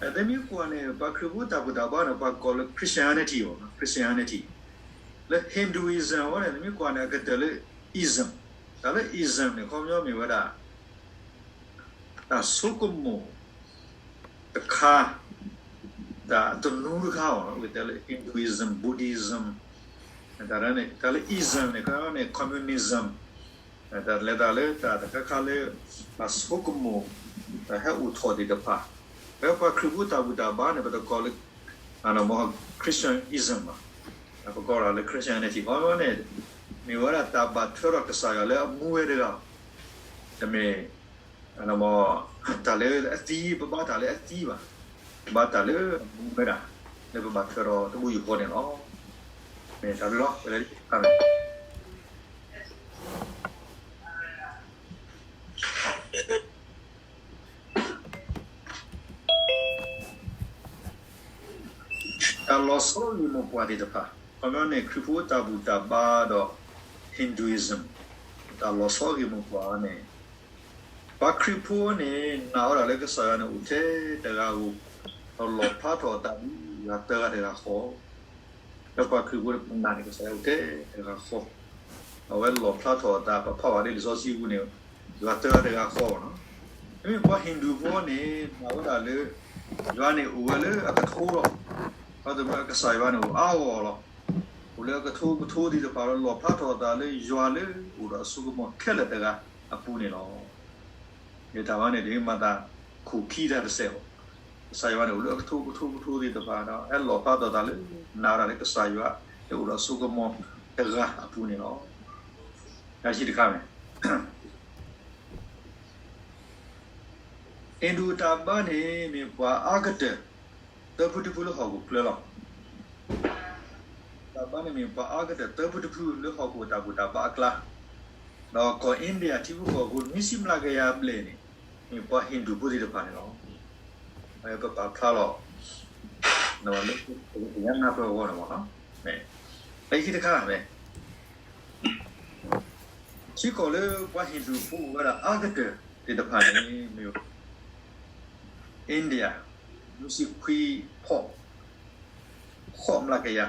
သုမ့ၢ်ကွၢ်န့ၣ် ပှၤခရံာ်ဖိတၢ်ဘူၣ်တၢ်ဘါန့ၣ် ပှၤကိးလၢ Christianity အီၤ Christianity လၢ Hinduism အဝဲန့ၣ် သုမ့ၢ်ကွၢ်န့ၣ် အကတၢၢ်လၢ ism, တၢ်လၢ ism န့ၣ် ခီပညီမ့ၢ်ဝဲဒၣ် တၢ်ဆိကမိၣ်တခါ, တၢ်တနူတခါအီၤ ပကတဲလၢ Hinduism, Buddhism, တၢ်လၢ ism န့ၣ် ခီန့ၣ် communism, တၢ်လဲၤတၢ်လၢတၢ်တခါခါလၢ ပှၤဆိကမိၣ် တၢ်ဟဲအိၣ်ထီၣ်သ့ၣ်တဖၣ်, ဖဲပှၤခရံာ်ဖိတၢ်ဘူၣ်တၢ်ဘါန့ၣ် ပတကိးလၢ Christianism ဘၣ်, ပကိးဒၣ်လၢ Christianity န့ၣ် မ့ၢ်ဝဲဒၣ်တၢ်ဘၣ်ထွဲဒီးကစၢ်ယွၤလၢအမူဝဲတဂၤ, တမ့ၢ် တၢ်လၢအသံ ပဘါတၢ်လၢအသံဘၣ်, ဘါတၢ်လၢအမူဝဲဒၣ် လၢပဘၣ်ထွဲဒီးတဘိယူၢ်ဃီန့ၣ်လီၤ. မ့ၢ်တၢ်လီၤ ပလဲၤ တၢ်လီၤဆီဂ့ၢ်မိၢ်ပှၢ်သ့ၣ်တဖၣ်, ခီပညီန့ၣ် ခရံာ်ဖိတၢ်ဘူၣ်တၢ်ဘါဒီး Hinduism တၢ်လီၤဆီဂ့ၢ်မိၢ်ပှၢ်န့ၣ် ပှၤခရံာ်ဖိန့ၣ် နာ်ဝဲဒၣ်လၢကစၢ်ယွၤန့ၣ်အိၣ်ထဲတဂၤဧိၤ, ဒီးလီၣ်ဖျါထီၣ်အသးဒ်ယွၤသၢဂၤတဂၤဃီ, လၢပှၤခရံာ်ဖိတနာ်န့ၣ် ကစၢ်ယွၤအိၣ်ထဲတဂၤဃီ, အဝဲလီၣ်ဖျါထီၣ်အသး ပဖးဘၣ်လၢလံာ်စီဆှံပူၤန့ၣ် ယွၤသၢဂၤတဂၤဃီလီၤ. မ့မ့ၢ်ပှၤဟ့ၣ်ဒူၣ်ဖိန့ၣ် နာ်ဝဲဒၣ်လၢ ယွၤန့ၣ်အိၣ်ဝဲလၢအကထိလီၤ. ခီသ့ၣ်မ့ၢ်ကစၢ်ယွၤန့ၣ်အိၣ်အါဂီၢ်လီၤ. အိၣ်လၢအကထိကထိသ့ၣ်တဖၣ်ဒီး လီၣ်ဖျါထီၣ်အသးလၢယွၤလၢအိၣ်ဒီးအစိကမီၤခဲလၢာ်တဂၤအပူၤန့ၣ်လီၤ. မ့ၢ်တၢ်ဝဲန့ၣ် ဒ်မၤသးခိၣ်ခံတၢ်တစဲးလီၤ. ကစၢ်ယွၤန့ၣ်အိၣ်လၢအကထိကထိကထိသ့ၣ်တဖၣ်ဒီး ဟဲလီၣ်ဖျါထီၣ်သးလၢ နာ်ဝဲဒၣ်လၢကစၢ်ယွၤ လၢအိၣ်ဒီးအစိကမီၤတဂၤအပူၤန့ၣ်လီၤ. တၢ်ဆံတခါန့ၣ် ဟ့ၣ်ဒူၣ်တၢ်ဘါန့ၣ် မ့ၢ်ပှၤအါကတၢၢ် သၢဖုတဖုလၢဟီၣ်ခိၣ်ချၢလီၤ. တၢ်ဘါန့ၣ်မ့ၢ်ပှၤအါကတၢၢ်သၢဖုတဖုလၢဟီၣ်ခိၣ်တၢ်ဘူၣ်တၢ်ဘါအကျါ, ဒီးကီၢ် India ထံဖိကီၢ်ဖိနွံဆံမျးကယၤဘျဲၣ်န့ၣ် မ့ၢ်ပှၤဟ့ၣ်ဒူၣ်ဖိသ့ၣ်တဖၣ်န့ၣ်လီၤ. ပပာ်ဖျါလီၤ လၢပကနၢ်ပၢၢ်အဂီၢ်န့ၣ်မ့ၢ်နီၤ, လၢခံတခါန့ၣ် ထံကီၢ်လၢပှၤဟ့ၣ်ဒူၣ်ဖိအိၣ်ဝဲဒၣ်အါကတၢၢ်သ့ၣ်တဖၣ်န့ၣ် မ့ၢ် India နွံဆံခွံဖီၣ် ဃိးမျးကယၤ,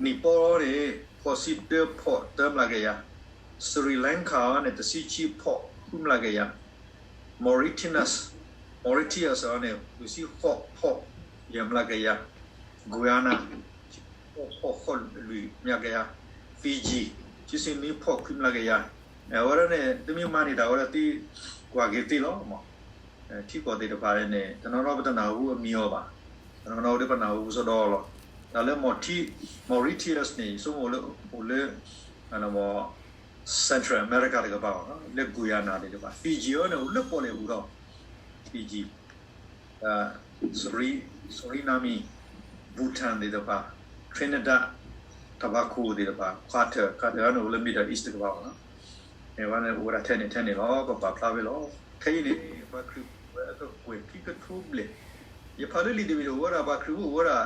Nepal န့ၣ် ဃိးဆံတၢဖီၣ်တၢမျးကယၤ, Sri Lanka န့ၣ် တဆံဆံဖီၣ်ဃုမျးကယၤ, Mauritius, Mauritius န့ၣ် လွံၢ်ဆံဃိးဖီၣ်ယဲၢ်မျးကယၤ, Guyana ဃိးဖီၣ်ဃိးလွံၢ်မျးကယၤ, Fiji ခံဆံနွံဖီၣ်ခွံမျးကယၤ, အဝဲဒၣ်န့ၣ် တမ့ၢ်မၤန့ၢ်တၢ်ဝဲဒၣ်သ့ ကွၢ်က့ၤသ့လီၤ. ထံကီၢ်သ့ၣ်တဖၣ်န့ၣ် တနီၤနီၤပတနၢ်ဟူအမံၤအီၤဘၣ်, တနီၤနီၤဒ်ပနၢ်ဟူပစီဒီလီၤ. တၢ်လၢ Mauritius န့ၣ် ယဆိကမိၣ်လၢအိၣ်လၢ Central America တကပၤ, လၢ Guyana သ့ၣ်တဖၣ်, Fiji န့ၣ် အိၣ်လၢပီၣ်လဲၣ်ပူၤဒီး Fiji, Suriname, Bhutan သ့ၣ်တဖၣ်, Trinidad, Tobago သ့ၣ်တဖၣ်, Qatar, Qatar န့ၣ် အိၣ်လၢ Middle East တကပၤလီၤ. န့ၣ်ဝဲန့ၣ်အိၣ်ဝဲဒၣ်ထဲန့ၣ်ထဲန့ၣ်လီၤ. ပပာ်ဖျါဝဲလီၤ. ခဲအံၤန့ၣ် ပှၤခရံာ်ဖိအိၣ်ဝဲအကကွဲၢ်ခံကထိဘျဲၣ်, ယဖးလၢလံာ်တဘ့ၣ်န့ၣ် အိၣ်ဝဲဒၣ်ပှၤခရံာ်ဖိအိၣ်ဝဲဒၣ်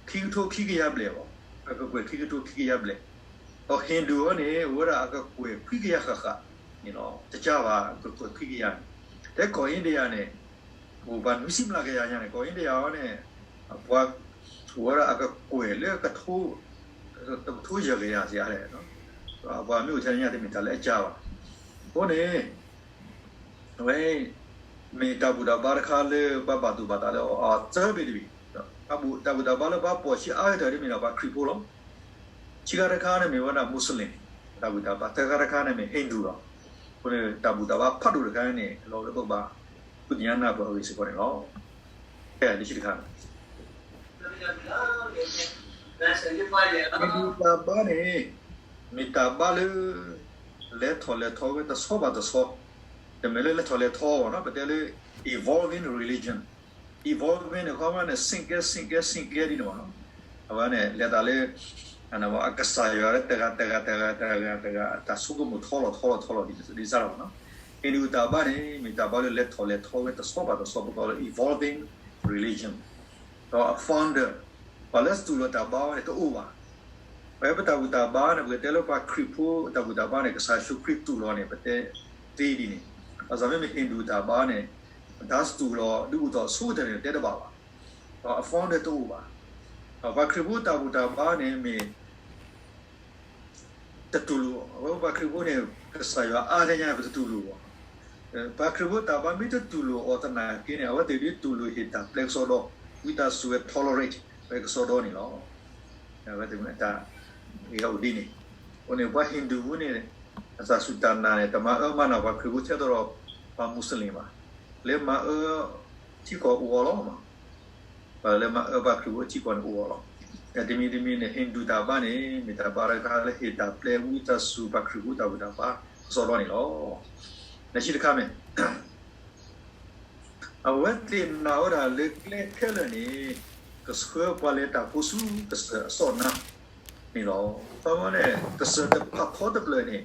ခံကထိခံကယၤဘျဲၣ်လီၤ. အကကွဲၢ်ခံကထိခံကယၤဘျဲၣ်, ဒီး Hindu န့ၣ် အိၣ်ဝဲဒၣ်အကကွဲၢ်ခွံကယၤဃၣ်ဃၣ်န့ၣ်လီၤ. တကးဘၣ် အကကွဲၢ်ခွံကယၤန့ၣ် တဲကီၢ် India န့ၣ် အိၣ်ပှၤနွံဆံမျးကယၤညါန့ၣ်, ကီၢ် India န့ၣ် ပှၤအိၣ်ဝဲဒၣ်အကကွဲၢ်လၢကထိ တကထိယဲၢ်ကယၤစ့ၢ်ဧါလဲၣ်. ပှၤမ့ၢ်အိၣ်ထဲညါတမ့ၢ်တၢ်လၢအကါဘၣ်. အဃိန့ၣ် အဝဲ မ့ၢ်တၢ်ဘူၣ်တၢ်ဘါတခါလၢပှၤဘၣ်သူၣ်ဘၣ်သးလၢအသၢဘ့ၣ်တဘ့ၣ်, တၢ်ဘူၣ်တၢ်ဘါလၢပှၤပိာ်ဆံးအါကတၢၢ်ဒ်မ့ၢ်ဒီးပှၤခရံာ်ဖိလီၤ. ခံခါတခါန့ၣ်မ့ၢ်ဝဲဒၣ် Muslim တၢ်ဘူၣ်တၢ်ဘါ, သၢခါတခါန့ၣ်မ့ၢ် Hindu လီၤ. အဃိန့ၣ် တၢ်ဘူၣ်တၢ်ဘါဖးဒိၣ်တခါန့ၣ် လီၤလၢပဘၣ် ဃုသ့ၣ်ညါနၢ်ပၢၢ်အဂ့ၢ်စ့ၢ်ကီးန့ၣ်လီၤ. ခဲအံၤတခါန့ၣ် ဟ့ၣ်ဒူၣ်တၢ်ဘါန့ၣ် မ့ၢ်တၢ်ဘါလၢ လဲၤထီၣ်လဲၤထီဝဲတဆီဘၣ်တဆီ, တမ့ၢ်လၢလဲၤထီၣ်လဲၤထီဘၣ်နီၤ, ပတဲလၢ evolving religion, evolving န့ၣ် ခီမ့ၢ်န့ၣ် ဆင့်ကဲ ဆင့်ကဲ ဆင့်ကဲဒ်န့ၣ်ဘၣ်နီၤ, အဝဲန့ၣ် လဲၤသးလၢ အကစၢ်ယွၤလၢတဂၤတဂၤတဂၤတဂၤတဂၤ တၢ်ဆိကမိၣ်ထီလီၤထီလီၤထီလီၤ ဒ်စၢ်လီၤဘၣ်နီၤ. ဟ့ၣ်ဒူၣ်တၢ်ဘါန့ၣ် မ့ၢ်တၢ်ဘါလၢလဲၤထီၣ်လဲၤထီဝဲတဆီဘၣ်တဆီ ပကိးလၢ evolving religion, ဒီးအ founder ပှၤလၢစတူးလီၤတၢ်ဘါဝဲန့ၣ်တအိၣ်ဘၣ်. ဖဲပတၢ်ဘူၣ်တၢ်ဘါန့ၣ် ပကတဲလၢပှၤခရံာ်ဖိတၢ်ဘူၣ်တၢ်ဘါန့ၣ် ကစၢ်ယ့ၣ်ၡူးခရံာ်စတူးလီၤန့ၣ် ပတဲသ့ဒ်န့ၣ်, ဘၣ်ဆၣ်မ့မ့ၢ်ဟ့ၣ်ဒူၣ်တၢ်ဘါန့ၣ် တၢ်စတူးလီၤ ဒုးအိၣ်ထီၣ်အဆိကတၢၢ်န့ၣ် တဲတဘၣ်ဘၣ်. အ founder တအိၣ်ဘၣ်. ပှၤခရံာ်ဖိတၢ်ဘူၣ်တၢ်ဘါန့ၣ်မ့ၢ် တတူၢ်လိာ်, အဝဲပှၤခရံာ်ဖိန့ၣ် ကစၢ်ယွၤအါတညါ ပတတူၢ်လိာ်ဘၣ်. ပှၤခရံာ်ဖိတၢ်ဘါမ့ၢ်တတူၢ်လိာ်အီၤသနာ်က့န့ၣ် အဝဲသ့ၣ်ဒ်တူၢ်လိာ်ဟ့ၣ်တၢ်ပျဲကစီဒီ, ဝံသးစူၤဝဲ tolerate ဝဲကစီဒီန့ၣ်လီၤ. အဝဲသ့ၣ်တၢ်ဂ့ၢ်အိၣ်ဒ်န့ၣ်. အဃိန့ၣ် ပှၤ Hindu ဖိန့ၣ် အတၢ်စူၢ်တၢ်နာ်န့ၣ် တမၤအၢမၤနးပှၤခရံာ်ဖိထဲသိးဒီးပှၤ Muslim ဘၣ်. လၢမၤအၢထံကီၢ်အိၣ်အီၤလီၤ. ပှၤလၢမၤအၢပှၤခရံာ်ဖိထံကီၢ်န့ၣ်အိၣ်အီၤလီၤ. တမံၤတမံၤန့ၣ် Hindu တၢ်ဘါန့ၣ် မ့ၢ်တၢ်ဘါတခါလၢဟ့ၣ်တၢ်ပျဲဝံသးစူၤပှၤခရံာ်ဖိတၢ်ဘူၣ်တၢ်ဘါကစီဒီန့ၣ်လီၤ. နဆံတခါမ့ၢ် အဝဲသ့ၣ်နာ်ဝဲဒၣ်လၢကျဲခဲလၢာ်န့ၣ် ကဆှၢပှၤလဲၤတၢ်ဖိဆူကစၢၢ်အစီၣ်နါန့ၣ်လီၤ. ခီမီန့ၣ် ကစၢၢ်တဖးဖီတဖျၢၣ်န့ၣ်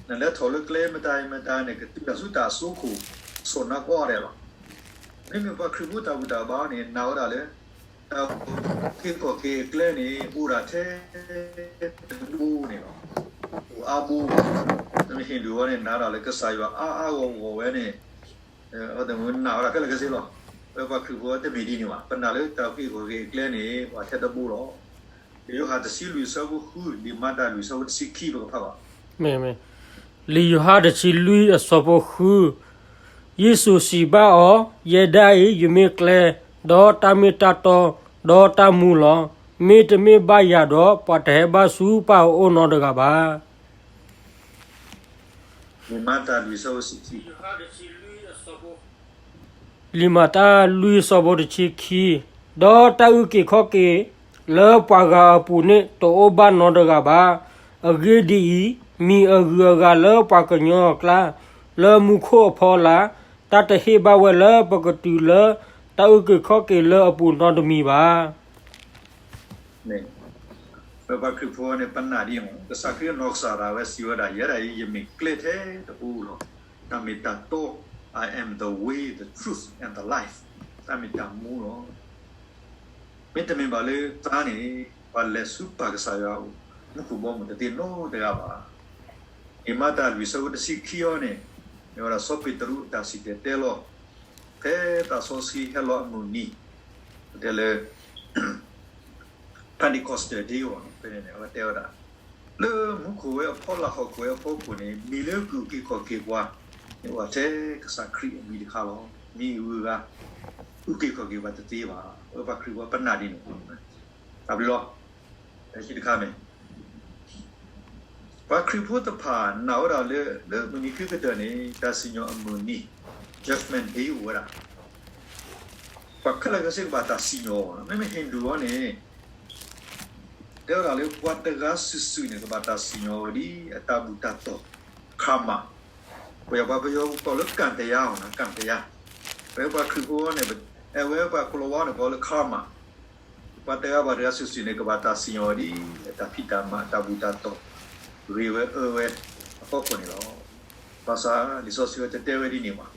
နလဲၤထီၣ်လၢကျဲမတၤမတၤန့ၣ် ကတုၤတၢ်ဆူတၢ်အစိခိၣ် စိၣ်နါကိးဂၤဒဲးလီၤ. မ့မ့ၢ်ပှၤခရံာ်ဖိတၢ်ဘူၣ်တၢ်ဘါန့ၣ် နာ်ဝဲဒၣ်လၢ တၢ်အုၣ်က့ၤခီၣ်က့ၤအကျဲန့ၣ် အိၣ်ဒၣ်ထဲတဘိန့ၣ်လီၤ. အိၣ်အါဘိ, မ့မ့ၢ် Hindu ဝဲန့ၣ် နာ်ဒၣ်လၢကစၢ်ယွၤအါအါဂီၢ်ဂီၢ်ဝဲန့ၣ် အဝဲသ့ၣ်နာ်ဝဲဒၣ်ခဲလၢာ်ခဲဆ့လီၤ. ပဝဲပှၤခရံာ်ဖိတမ့ၢ်ဒ်န့ၣ်ဘၣ်. ပနာ်လၢတၢ်အုၣ်က့ၤခီၣ်က့ၤအကျဲန့ၣ် အိၣ်ထဲတဘိလီၤ. လံာ်ယိၤဟၣ်တဆံလွံၢ်အဆၢဖိဃု, လံာ်မၤတၢ်လွံၢ်အဆၢဖိတဆံခံ ပကဖးဘၣ်. မ့ၢ်, လံာ်ယိၤဟၣ်တဆံလွံၢ်အဆၢဖိဃု, ယ့ၣ်ၡူးစံးဘၣ်အီၤ, ယဲဒၣ်အံၤ ယမ့ၢ်ကျဲ, ဒီးတၢ်မ့ၢ်တၢ်တီ, ဒီးတၢ်မူလီၤ. မ့တမ့ၢ်ဘၣ်ယၤဒီး ပှၤတဟဲဘၣ်ဆူပၢ်အအိၣ်နီတဂၤဘၣ်. လံာ်မၤတၢ်လွံၢ်အဆၢဖိတဆံခံ, လံာ်မၤတၢ်လွံၢ်အဆၢဖိတဆံခံ, ဒီးတၢ်အုၣ်က့ၤခီၣ်က့ၤလၢပှၤဂၤအပူၤန့ၣ် တအိၣ်ဘၣ်နီတဂၤဘၣ်. အဂ့ၢ်ဒ်အံၤ, မံၤအဂုၤအဂၤလၢပှၤကညီအကျါ, လၢမူခိၣ်အဖီလာ်, တၢ်တဟ့ၣ်ဘၣ်ဝဲလၢပကတုၤလၢတၢ်အုၣ်က့ၤခီၣ်က့ၤလၢအပူၤနီတမံၤဘၣ်. မ့ၢ်, ပဝဲပှၤခရံာ်ဖိန့ၣ် ပနာ်ဒ်အံၤ, ကစၢ်ခရံာ်နီၢ်ကစၢ်ဒၣ်ဝဲစံးဝဲဒၣ် ယဲဒၣ်အံၤ ယမ့ၢ်ကျဲထဲတဘိလီၤ. တၢ်မ့ၢ်တၢ်တီ, I am the way, the truth and the life. တၢ်မ့ၢ်တၢ်မူလီၤ. မ့တမ့ၢ်ဘၣ်လၢသးန့ၣ် ပှၤလဲၤဆူပၢ်ကစၢ်ယွၤအအိၣ် မူခိၣ်ဘီမုၢ်တသ့နီတဂၤဘၣ်. လံာ်မၤတၢ်လွံၢ်အဆၢဖိတဆံခံအံၤန့ၣ် မ့ၢ်ဝဲဒၣ်စီၤပ့းတရူးအတၢ်စံၣ်တဲၤတဲလီၤ ဖဲသးစီဆှံဟဲလီၤအမုၢ်နံၤ, တဲလၢ Pentecostal Day အီၤ ဖဲန့ၣ်န့ၣ် အဝဲတဲဝဲဒၣ် လၢမူခိၣ်ဝဲအဖီလာ်ဟီၣ်ခိၣ်ဝဲအဖီခိၣ်န့ၣ် မံၤလၢကအုၣ်က့ၤခီၣ်က့ၤပှၤန့ၣ် အိၣ်ထဲကစၢ်ခရံာ်အမံၤတခါလီၤ. မံၤအဂုၤအဂၤ အုၣ်က့ၤခီၣ်က့ၤပှၤတသ့ဘၣ်. ပဝဲပှၤခရံာ်ဖိပနာ်ဒ်န့ၣ် တၢ်ဘျုးလီၤ. တၢ်ခံတခါန့ၣ် ပှၤခရံာ်ဖိတဖၣ်နာ်ဝဲဒၣ်လၢ လၢမုၢ်နံၤခံကတၢၢ်န့ၣ် တၢ်စံၣ်ညီၣ်အမုၢ်နံၤ Judgment Day အိၣ်ဝဲဒၣ်. ပှၤခဲလၢာ်ခဲဆ့ကဘၣ်တၢ်စံၣ်ညီၣ်အီၤ, မ့မ့ၢ် Hindu အီၤန့ၣ် တဲဝဲဒၣ်လၢပှၤတဂၤစုာ်စုာ်န့ၣ် ကဘၣ်တၢ်စံၣ်ညီၣ်ဝဲဒ်အတၢ်ဘူၣ်တၢ်တီၢ် karma, ပယီၤပှၤပယီၤကိးလၢ ကံတရား အီၤန့ၣ် ကံတရား, ပဝဲပှၤခရံာ်ဖိန့ၣ် အဝဲပှၤကိၤလၤဝါန့ၣ် ကိးလၢ karma. ပှၤတဂၤဘၣ်တဂၤစုာ်စုာ်န့ၣ် ကဘၣ်တၢ်စံၣ်ညီၣ်ဝဲဒ်အတၢ်ဖံးတၢ်မၤ အတၢ်ဘူၣ်တၢ်တီၢ် ဂ့ၤဝဲအၢဝဲအဖီခိၣ်န့ၣ်လီၤ. ဘၣ်ဆၣ် လံာ်စီဆှံဝဲတတဲဝဲဒ်န့ၣ်ဘၣ်.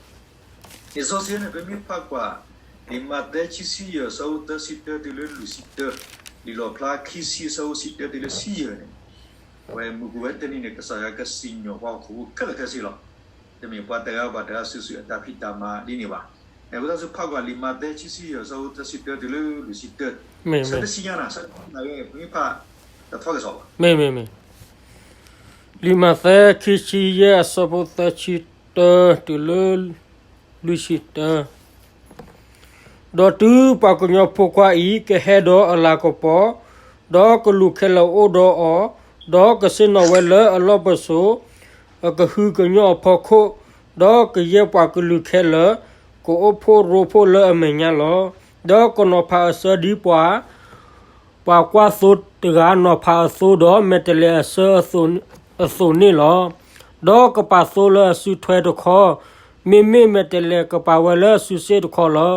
လံာ်စီဆှံန့ၣ် ပမ့ၢ်ဖးကွၢ် လံာ်မးသဲခံဆံယဲၢ်အဆၢဖိသၢဆံတၢတုၤလၢလွံၢ်ဆံတၢ, လံာ်လီၣ်ဖျါခံဆံအဆၢဖိတဆံတၢတုၤလၢတဆံယဲၢ်န့ၣ်, အဝဲမုၢ်ကဝဲတနံၤန့ၣ် ကစၢ်ယွၤကစံၣ်ညီၣ်ပှၤဟီၣ်ခိၣ်ဖိခဲလၢာ်ခဲဆ့လီၤ. တမ့ၢ်ပှၤတဂၤဘၣ်တဂၤစုာ်စုာ်အတၢ်ဖံးတၢ်မၤဒ်န့ၣ်ဘၣ်. ဝံသးစူၤဖးကွၢ်လံာ်မးသဲခံဆံယဲၢ်အဆၢဖိသၢဆံတၢတုၤလၢလွံၢ်ဆံတၢ, ဆၢတဆံညါနၤ, ဆၢတဆံညါနၤ, ပမ့ၢ်ဖးတထီကစီၣ်ဘၣ်. မ့ၢ်, မ့ၢ်, မ့ၢ်, လံာ်မးသဲခံဆံယဲၢ်အဆၢဖိသၢဆံတၢတုၤလၢ လွံၢ်ဆံတၢ, ဒီးတုၤပှၤကညီဖိခွါအံၤ ကဟဲဒီးအလၤကပီၤ, ဒီးကလူၢ်ခဲလၢာ်အိၣ်ဒီးအီၤ, ဒီးကဆ့ၣ်နီၤဝဲလၢအလီၢ်ပစိာ်, အကဟုကညီၢ်အဖီခိၣ်, ဒီးကယဲၢ်ပှၤကလုာ်ခဲလၢာ်, ကအိၣ်ဖှိၣ်ရိဖှိၣ်လၢအမဲာ်ညါလီၤ. ဒီးကနီၤဖးအစၢဒ်ပှၤ ပှၤကွၢ်သိတဂၤနီၤဖးအသိဒီး မဲာ်တဲးလဲးအစၢအသိးန့ၣ်လီၤ. ဒီးကပာ်သိလၢအစုထွဲတခီ, မ့မ့ၢ်မဲာ်တဲးလဲးကပာ်ဝဲလၢအစုစ့ၣ်တခီလီၤ.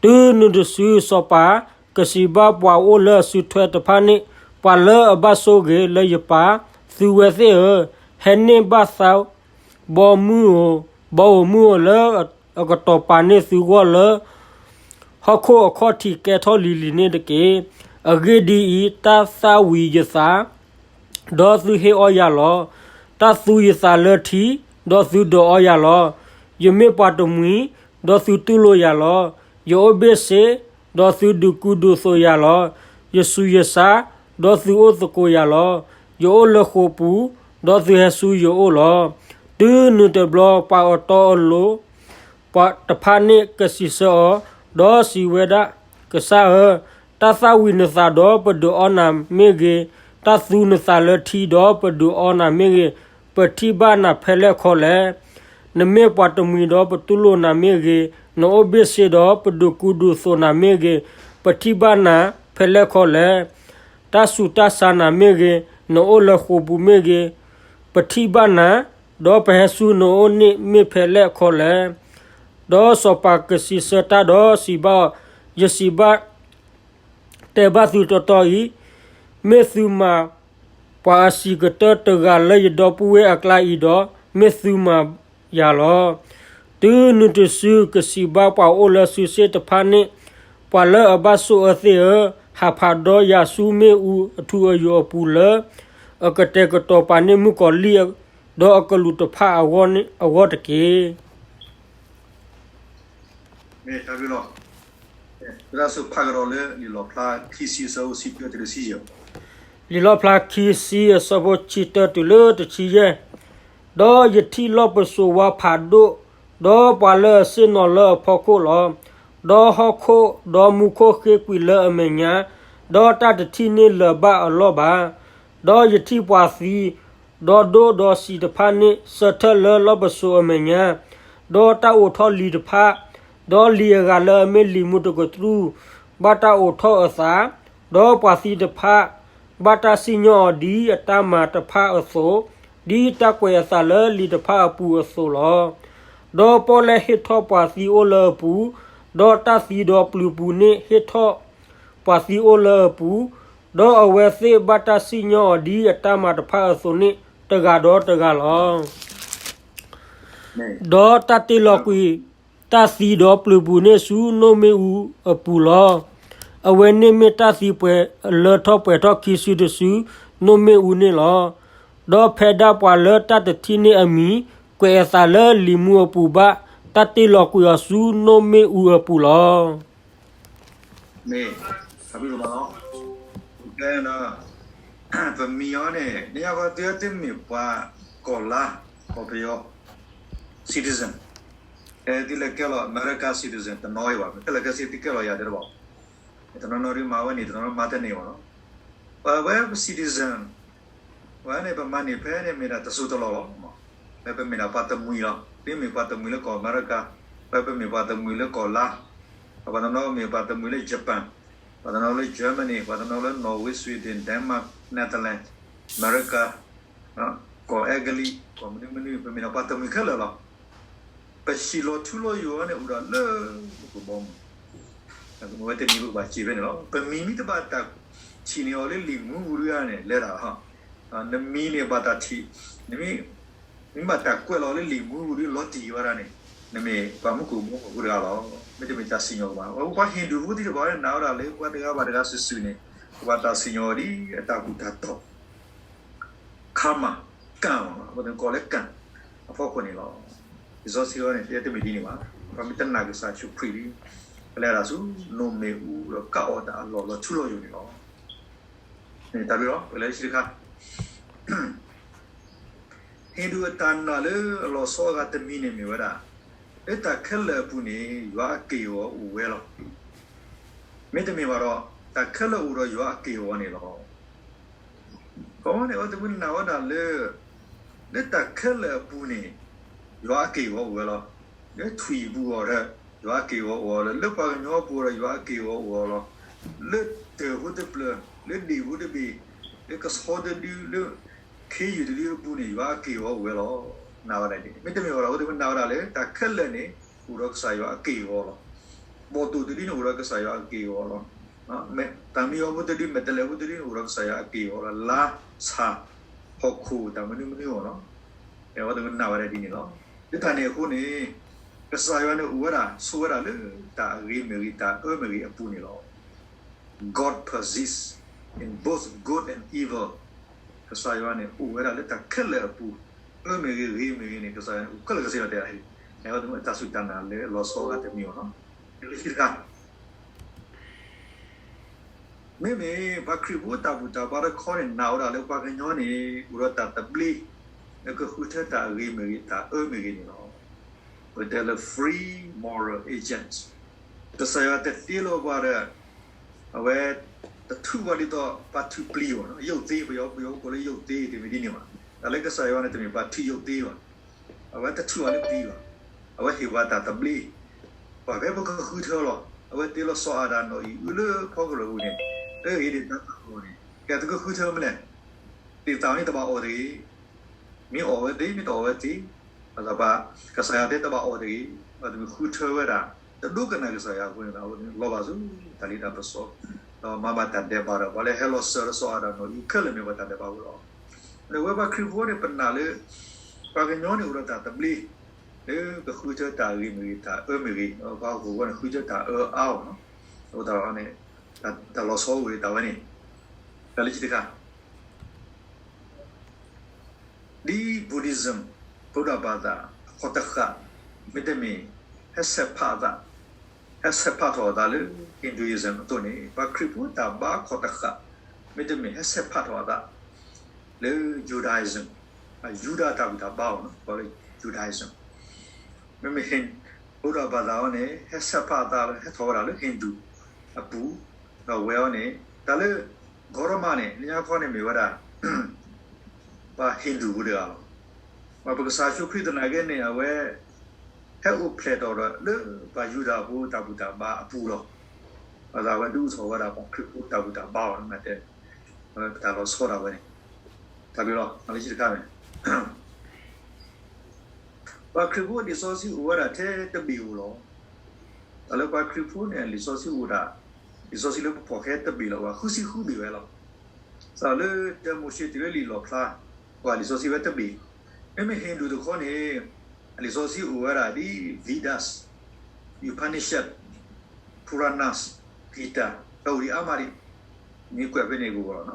တုၤနုၤတစုစီၤပၤကစံးဘၣ်ပှၤအိၣ်လၢအစုထွဲတဖၣ်န့ၣ်, ပှၤလၢအဘၣ်ဆိၣ်ဂ့ၤလၢယပၢ်, သုဝဲသ့ၣ်ဧၢ, ဟဲန့ၢ်ဘၣ်သး ဘီမုၢ်ဧိၤ, ဘီဧိၤမုၢ်ဧိၤလၢအကတီၤပာ်န့ၢ်သုဂီၢ်လၢ ဟီၣ်ခိၣ်အခီၣ်ထံးကဲထီၣ်လံၤလံၤန့ၣ်တက့ၢ်. အဂ့ၢ်ဒ်အံၤ, တၢ်သၣ်ဝံၤယသး, ဒီးသုဟ့ၣ်အီၣ်ယၤလီၤ. တၢ်သူယသးလၢထံ, ဒီးသုဒုးအီယၤလီၤ. ယမ့ၢ်ပှၤတမှံၤ, ဒီးသုတူၢ်လိာ်ယၤလီၤ. ယအိၣ်ဘ့ၣ်ဆ့, ဒီးသုဒုးကူဒုးသိးယၤလီၤ. ယဆူးယဆါ, ဒီးသုအိၣ်သကိးယၤလီၤ. ယအိၣ်လၢဃိာ်ပူၤ, ဒီးသုဟဲဆူယအိၣ်လီၤ. တုၤနုၤတဘျီ ပှၤအတီအလိၤ ပှၤတဖၣ်န့ၣ်ကစံးဆၢအီၤ, ဒီးစံးဝဲဒၣ်, ကစၢ်ဧၢ, တၢ်သၣ်ဝံၤနသးဒီးပဒုးအီနၤမ့ၢ်ဂ့ၤ, တၢ်သူနသးလၢထံဒီးပဒုးအီနၤမ့ၢ်ဂ့ၤ, ပထံၣ်ဘၣ်နၤဖဲလဲၣ်ခီလဲၣ်. နမ့ၢ်ပှၤတမှံၤဒီးပတူၢ်လိာ်နၤမ့ၢ်ဂ့ၤ, နအိၣ်ဘ့ၣ်ဆ့ဒီးပဒုးကူဒုးသိးနၤမ့ၢ်ဂ့ၤ, ပထံၣ်ဘၣ်နၤဖဲလဲၣ်ခီလဲၣ်. တၢ်ဆူးတၢ်ဆါနၤမ့ၢ်ဂ့ၤ, နအိၣ်လၢဃိာ်ပူၤမ့ၢ်ဂ့ၤ, ပထံၣ်ဘၣ်နၤ, ဒီးပဟဲဆူနအိၣ်န့ၣ်မ့ၢ်ဖဲလဲၣ်ခီလဲၣ်. ဒီးစီၤပၤကစံးဆၢတၢ်ဒီးစံးဘၣ်အီၤ, ယစံးဘၣ်တဲဘၣ်သုတီတီအံၤ, မ့ၢ်သုမၤပှၤအဆံးကတၢၢ်တဂၤလၢယဒီပုၢ်ဝဲၢ်အကျါအံၤဒီး, မ့ၢ်သုမၤယၤလီၤ. တုၤနုၤတစုကစံးဘၣ်ပှၤအိၣ်လၢစုစ့ၣ်တဖၣ်န့ၣ်, ပှၤလၢအဘၣ်ဆိၣ်အၢသ့ၣ်ဧၢ, ဟးဖးဒီးယၤဆူမ့ၣ်အူအထူအယိာ်အပူၤလၢ အကတဲာ်ကတီၤပှၤန့ၢ်မုၣ်ကီၤလံၢ်ဒီးအကလူးတဖၣ်အဂီၢ်တက့ၢ်. မ့ၢ်တၢ်ဘျုးလီၤ. ဝဲဒၣ်ဆူဖးကဒီးလၢလံာ်လီၣ်ဖျါခံဆံအဆၢဖိဆံတၢတုၤလၢဆံယဲၢ်. လံာ်လီၣ်ဖျါခံဆံအဆၢဖိဆံတၢတုၤလၢတဆံယဲၢ်. ဒီးယထံၣ်လီၢ်ပစိာ်ဝါဖးဒိၣ်, ဒီးပှၤလၢအဆ့ၣ်နီၤလၢအဖီခိၣ်လီၤ. ဒီးဟီၣ်ခိၣ်ဒီးမူခိၣ်ဃ့ကွံာ်လၢအမဲာ်ညါ, ဒီးတၢ်တထံၣ်န့ၢ်လၢၤဘၣ်အလီၢ်ဘၣ်. ဒီးယထံၣ်ပှၤသံ, ဒီးဒိၣ်ဒီးဆံးတဖၣ်န့ၣ် ဆၢထၢၣ်လၢလီၢ်ပစိာ်အမဲာ်ညါ, ဒီးတၢ်အိးထီၣ်လံာ်တဖၣ်, ဒီးလံာ်အဂၤလၢအမ့ၢ်လံာ်မူတကတြူၢ်, ဘၣ်တၢ်အိးထီၣ်အသး, ဒီးပှၤသံတဖၣ်, ဘၣ်တၢ်စံၣ်ညီၣ်အီၤဒ်အတၢ်မၤတဖၣ်အသိး, ဒ်တၢ်ကွဲးအသးလၢလံာ်တဖၣ်အပူၤအသိးလီၤ. ဒီးပီၣ်လဲၣ်ဟ့ၣ်ထီၣ်ပှၤသံအိၣ်လၢအပူၤ, ဒီးတၢ်သံဒီးပျုၤပူၤန့ၣ်ဟ့ၣ်ထီၣ် ပှၤသံအိၣ်လၢအပူၤ, ဒီးအဝဲသ့ၣ်ဘၣ်တၢ်စံၣ်ညီၣ်အီၤဒ်အတၢ်မၤတဖၣ်အသိးန့ၣ် တဂၤဒီးတဂၤလီၤ. ဒီးတၢ်တ့လီၤကွံာ်တၢ်သံဒီးပျုၤပူၤန့ၣ်ဆူနိၣ်မ့ၣ်အူအပူၤလီၤ. အဝဲန့ၣ်မ့ၢ်တၢ်သံပှဲၤလၢထီၣ်ပှဲၤထီၣ်ခံစုတစု နိၣ်မ့ၣ်အူန့ၣ်လီၤ. ဒီးဖဲဒၣ်ပှၤလၢတၢ်တထံၣ်န့ၢ်အမံၤ ကွဲးအသးလၢလံာ်မူအပူၤဘၣ် တၢ်တ့လီၤကွံာ်အီၤဆူနိၣ်မ့ၣ်အူအပူၤလီၤ. မ့ၢ်, တၢ်ဘျုးလီၤ. ကဲ, ပမံၤအီၤန့ၣ် နယါခီသုသုမ့ၢ်ပှၤကီၢ်လါ, ကီၢ်ပယီၤ citizen, သုလဲၤကဲလီၤ America citizen တနီၤအံၤဘၣ်, ခဲလၢာ်ခဲဆ့သုကဲလီၤယၤဒဲးတဘၣ်, တနီၤနီၤဒုးမၤဝဲန့ၣ် တနီၤနီၤမၤတန့ၢ်ဘၣ်နီၤ. ပဝဲပ citizen ဝဲန့ၣ် ပမၤန့ၢ်ဖဲန့ၣ်မ့ၢ်ဒၣ်တစိၢ်တလီၢ်လီၤ. ဖဲပမ့ၢ်ဒၣ်ပှၤတမှံၤလီၤ. သုမ့ၢ်ပှၤတမှံၤလၢကီၢ်အမဲရကၤ, ဖဲပမ့ၢ်ပှၤတမှံၤလၢကီၢ်လါ, ပှၤတနီၤမ့ၢ်ပှၤတမှံၤလၢ Japan, ပှၤတနီၤလၢ Germany, ပှၤတနီၤလၢ Norway, Sweden, Denmark, Netherlands, အမဲရကၤ, ကီၢ်အဲကလံး, ကီၢ်မနုၤမနုၤ, ပမ့ၢ်ဒၣ်ပှၤတမှံၤခဲလၢာ်လီၤ. ပဟံၣ်လီၤထူလီၤယိာ်န့ၣ် အိၣ်ဒၣ်လၢပကဘီမုၢ်, ဝဲတနံၤပကဘၣ်စံးဖဲန့ၣ်လီၤ. ပမံၤမ့ၢ်တဘၣ်တၢ်ထံၣ်န့ၢ်အီၤလၢလံာ်မူပူၤဒုန့ၣ် လဲၤတၢ်လီၤ. နမံၤန့ၣ်ဘၣ်တၢ်ထံၣ်, နမံၤ မ့ၢ်ဘၣ်တၢ်ကွဲးလီၤလၢလံာ်မူပူၤဒုလီၤတံၢ်ဝဲဒၣ်န့ၣ်, နမ့ၢ်ပှၤမူခိၣ်ဘီမုၢ်ဖိတဂၤလီၤ. မ့တမ့ၢ်တၢ်စံၣ်ညီၣ်ကဘၣ်. ပှၤဟံၣ်ဒူၣ်ဖိသ့ၣ်တဖၣ်န့ၣ် နာ်ဝဲဒၣ်လၢပှၤတဂၤဘၣ်တဂၤစုာ်စုာ်န့ၣ် ကဘၣ်တၢ်စံၣ်ညီၣ်အီၤဒ်အတၢ်ကူၣ်တၢ်တီၢ် karma, ကံၢ်မ့ၢ်နီၤ, အဝဲသ့ၣ်ကိးလၢကံၢ်အဖီခိၣ်န့ၣ်လီၤ. လံာ်စီဆှံအံၤန့ၣ် တဲတမ့ၢ်ဒ်န့ၣ်ဘၣ်. ပှၤမ့ၢ်တနာ်ကစၢ်ယ့ၣ်ၡူးခရံာ်ဒီး ကလဲၤဒၣ်ဆူနိၣ်မ့ၣ်အူဒီးကးအီၣ်တၢ်အလီၢ်လီၤထူလီၤယိာ်န့ၣ်လီၤ. တၢ်ဘျုးလီၤ. ပလဲၤလၢခံတခါ ဟ့ၣ်ဒူၣ်အတၢ်နာ်လၢအလီၤဆီအဂၤတမံၤန့ၣ်မ့ၢ်ဝဲဒၣ်, လၢတၢ်ခဲလၢာ်အပူၤန့ၣ် ယွၤအက့ၢ်အဂီၤအိၣ်ဝဲလီၤ. မ့တမ့ၢ်ဘၣ်ဒီး တၢ်ခဲလၢာ်အိၣ်ဒီးယွၤအက့ၢ်အဂီၤန့ၣ်လီၤ. အဃိန့ၣ် အဝဲသ့ၣ်နာ်ဝဲဒၣ်လၢ လၢတၢ်ခဲလၢာ်အပူၤန့ၣ် ယွၤအက့ၢ်အဂီၤအိၣ်ဝဲလီၤ. လၢထွံၣ်အပူၤအဂီၢ်ဒီး ယွၤအက့ၢ်အဂီၤအိၣ်ဝဲလီၤ. လၢပှၤကညီအပူၤဒီး ယွၤအက့ၢ်အဂီၤအိၣ်ဝဲလီၤ. လၢတၢ်ဖိတဖျၢၣ်, လၢဒ့ၣ်ဖိတဘ့ၣ်, လၢကဆီတဒု, လၢခ့ယုၢ်တဒုအပူၤန့ၣ် ယွၤအက့ၢ်အဂီၤအိၣ်ဝဲလီၤ. နာ်ဝဲဒၣ်ဒ်န့ၣ်. မ့တမ့ၢ်ဘၣ်ဒီး အဝဲသ့ၣ်နာ်ဝဲဒၣ်လၢ တၢ်ခဲလၢာ်န့ၣ် အိၣ်ဒီးကစၢ်ယွၤအက့ၢ်အဂီၤလီၤ. ဘီၣ်သိၣ်တဒုန့ၣ် အိၣ်ဒီးကစၢ်ယွၤအက့ၢ်အဂီၤလီၤ. တၢ်မံယီၤဖိတဒု, မဲာ်တဲးလဲးဖိတဒုန့ၣ် အိၣ်ဒီးကစၢ်ယွၤအက့ၢ်အဂီၤလီၤ. လါ, ဆၣ်, ဟီၣ်ခိၣ်, တၢ်မနုၤမနုၤအဂီၢ်လီၤ. အဝဲသ့ၣ်နာ်ဝဲဒၣ်ဒ်န့ၣ်လီၤ. လၢတၢ်န့ၣ်အဃိန့ၣ် ကစၢ်ယွၤန့ၣ်အိၣ်ဝဲဒၣ်, ဆိးဝဲဒၣ်လၢတၢ်အဂ့ၤမ့ၢ်ဂ့ၤ, တၢ်အၢမ့ၢ်ဂ့ၤအပူၤန့ၣ်လီၤ. God persists in both good and evil. ကစၢ်ယွၤန့ၣ် အိၣ်ဝဲဒၣ်လၢတၢ်ခဲလၢာ်အပူၤ, အၢမ့ၢ်ဂ့ၤ, ဂ့ၤမ့ၢ်ဂ့ၤန့ၣ် ကစၢ်ယွၤန့ၣ် အိၣ်ခဲလၢာ်ခဲဆ့လီၤ. တဲဒၣ် အဝဲတမ့ၢ်တၢ်စူၢ်တၢ်နာ်လၢလီၤဆီအဂၤတမံၤအီၤလီၤ. လၢခံတခါ မ့မ့ၢ်ပှၤခရံာ်ဖိတၢ်ဘူၣ်တၢ်ဘါတခီန့ၣ် နာ်ဝဲဒၣ်လၢပှၤကညီန့ၣ် အိၣ်ဒီးတၢ်သဘျ့ လၢကဃုထၢတၢ်အဂ့ၤမ့ၢ်ဂ့ၤ တၢ်အၢမ့ၢ်ဂ့ၤန့ၣ်လီၤ. ပတဲလၢ free moral agent ကစၢ်ယွၤတတ့လီၤပှၤဒီး အဝဲတထုးပှၤဒ်သိးပှၤထုးပျံၤဘၣ်, ယုၢ်သ့, ပယီၤဖိကိးလၢယုၢ်သ့, တမ့ၢ်ဒ်န့ၣ်ဘၣ်. တၢ်လၢကစၢ်ယွၤန့ၣ် တမ့ၢ်ပှၤထုးယုၢ်သ့ဘၣ်. အဝဲတထုးအီၤလၢပျံၤဘၣ်. အဝဲဟ့ၣ်ပှၤတၢ်သဘျ့, ပှၤဖဲပကဃုထၢလီၤ. အဝဲတ့လီၤစီၤအၤဒၣ်နီၢ်အံၣ်အုလၢဖီကရၢၢ်ပူၤန့ၣ်, လၢဧ့ဒ့ၣ်တၢ်သၣ်အဂီၢ်န့ၣ်, ကဲသုကဃုထၢမနုၤလဲၣ်. သ့ၣ်သၣ်န့ၣ်တဘၣ်အီၣ်တဂ့ၤ မ့ၢ်အီၣ်ဝဲသ့ မ့ၢ်တအီၣ်ဝဲသ့, ဘၣ်ဆၣ်ဘၣ် ကစၢ်ယွၤတဲတဘၣ်အီၣ်တဂ့ၤ, ဘၣ်သ့ၣ်သ့ၣ်ဃုထၢဝဲဒၣ် တဒိကနၣ်ကစၢ်ယွၤအဃိန့ၣ် လီၤဘၣ်ဆူတၢ်လ့တၢ်ပစီ, ဒီးမၤဘၣ်တၢ်ဒဲးဘးဒီး ပှၤလၢဟဲလီၤစၢၤဒီးစီၤအၤဒၣ်နီၢ်အံၣ်ခဲလၢာ်မ့ၢ်ပှၤတၢ်ဒဲးဘးအဃိလီၤ. အဝဲပှၤခရံာ်ဖိန့ၣ် ပနာ်လၢ ပှၤကညီန့ၣ်အိၣ်ဒီးတၢ်သဘျ့ လၢကဃုထၢတၢ်ဂ့ၤမ့ၢ်ဂ့ၤ တၢ်အၢမ့ၢ်ဂ့ၤ, ပှၤဟီၣ်ခိၣ်ဖိန့ၣ် ဃုထၢတၢ်အၢအါအီၤလီၤ. အဃိသတးန့ၣ် တၢ်လီၤဆီအိၣ်ဒံးတၢ်ဝဲန့ၣ်, တၢ်လၢခံတခါ ဒ် Buddhism ဗုဒ္ဓဘာသာ အခီၣ်တဃာ် မ့တမ့ၢ် ဟဲဆဲးဖးအသး, ဟဲဆဲးဖးထီၣ်အသးလၢ Hinduism အသိးန့ၣ် ပှၤခရံာ်ဖိတၢ်ဘါအခီၣ်တဃာ် မ့တမ့ၢ် ဟဲဆဲးဖးထီၣ်အသးလၢ Judaism, ယူဒၤတၢ်ဘူၣ်တၢ်ဘါအီၤလီၤ, ပှၤလၢ Judaism မ့မ့ၢ် ဗုဒ္ဓဘာသာ အီၤန့ၣ် ဟဲဆဲးဖးအသးလၢ ဟဲထီၣ်ဝဲဒၣ်လၢ Hindu အပူၤ, ဒီးဝဲအီၤန့ၣ် တၢ်လၢ Gautama န့ၣ် လၢညါခီန့ၣ်မ့ၢ်ဝဲဒၣ် ပှၤ Hindu ဖိတဂၤလီၤ. ပှၤပကစၢ်ယ့ၣ်ၡူးခရံာ်သနာ်က့န့ၣ် အဝဲ ဟဲအိၣ်ဖျဲၣ်ထီၣ်ဒီးလၢပှၤယူဒၤဖိတၢ်ဘူၣ်တၢ်ဘါအပူၤလီၤ. ဘၣ်ဆၣ်အဝဲဒုးအိၣ်ထီၣ်ဝဲဒၣ်ပှၤခရံာ်ဖိတၢ်ဘူၣ်တၢ်ဘါအီၤလီၤ, မ့ၢ်တဲ အဝဲပတၢ်လီၤဆီဒၣ်ဝဲန့ၣ်, တၢ်ဘျုးလီၤ, လၢခံတခါန့ၣ် ပှၤခရံာ်ဖိအလံာ်စီဆှံအိၣ်ဝဲဒၣ်ထဲတဘ့ၣ်ဧိၤလီၤ. တၢ်လၢပှၤခရံာ်ဖိန့ၣ် အလံာ်စီဆှံအိၣ်ဒၣ်, လံာ်စီဆှံလၢပဖီၣ်ဃဲတဘ့ၣ်လီၤ, ပှၤဃုဆံဃုဘ့ၣ်ဝဲလီၤ. စးလၢတၢမိၤၡ့တုၤလၢလံာ်လီၣ်ဖျါ, ပှၤလံာ်စီဆှံဝဲတဘ့ၣ်, မ့မ့ၢ် Hindu တခီန့ၣ် အလံာ်စီဆှံအိၣ်ဝဲဒၣ်ဒ် Vedas, Upanishad, Puranas, Gita, တၢ်အိၣ်ဒံးအါမးဒံး, မ့ၢ်ကွဲးဖဲန့ၣ်ကအိၣ်လီၤ,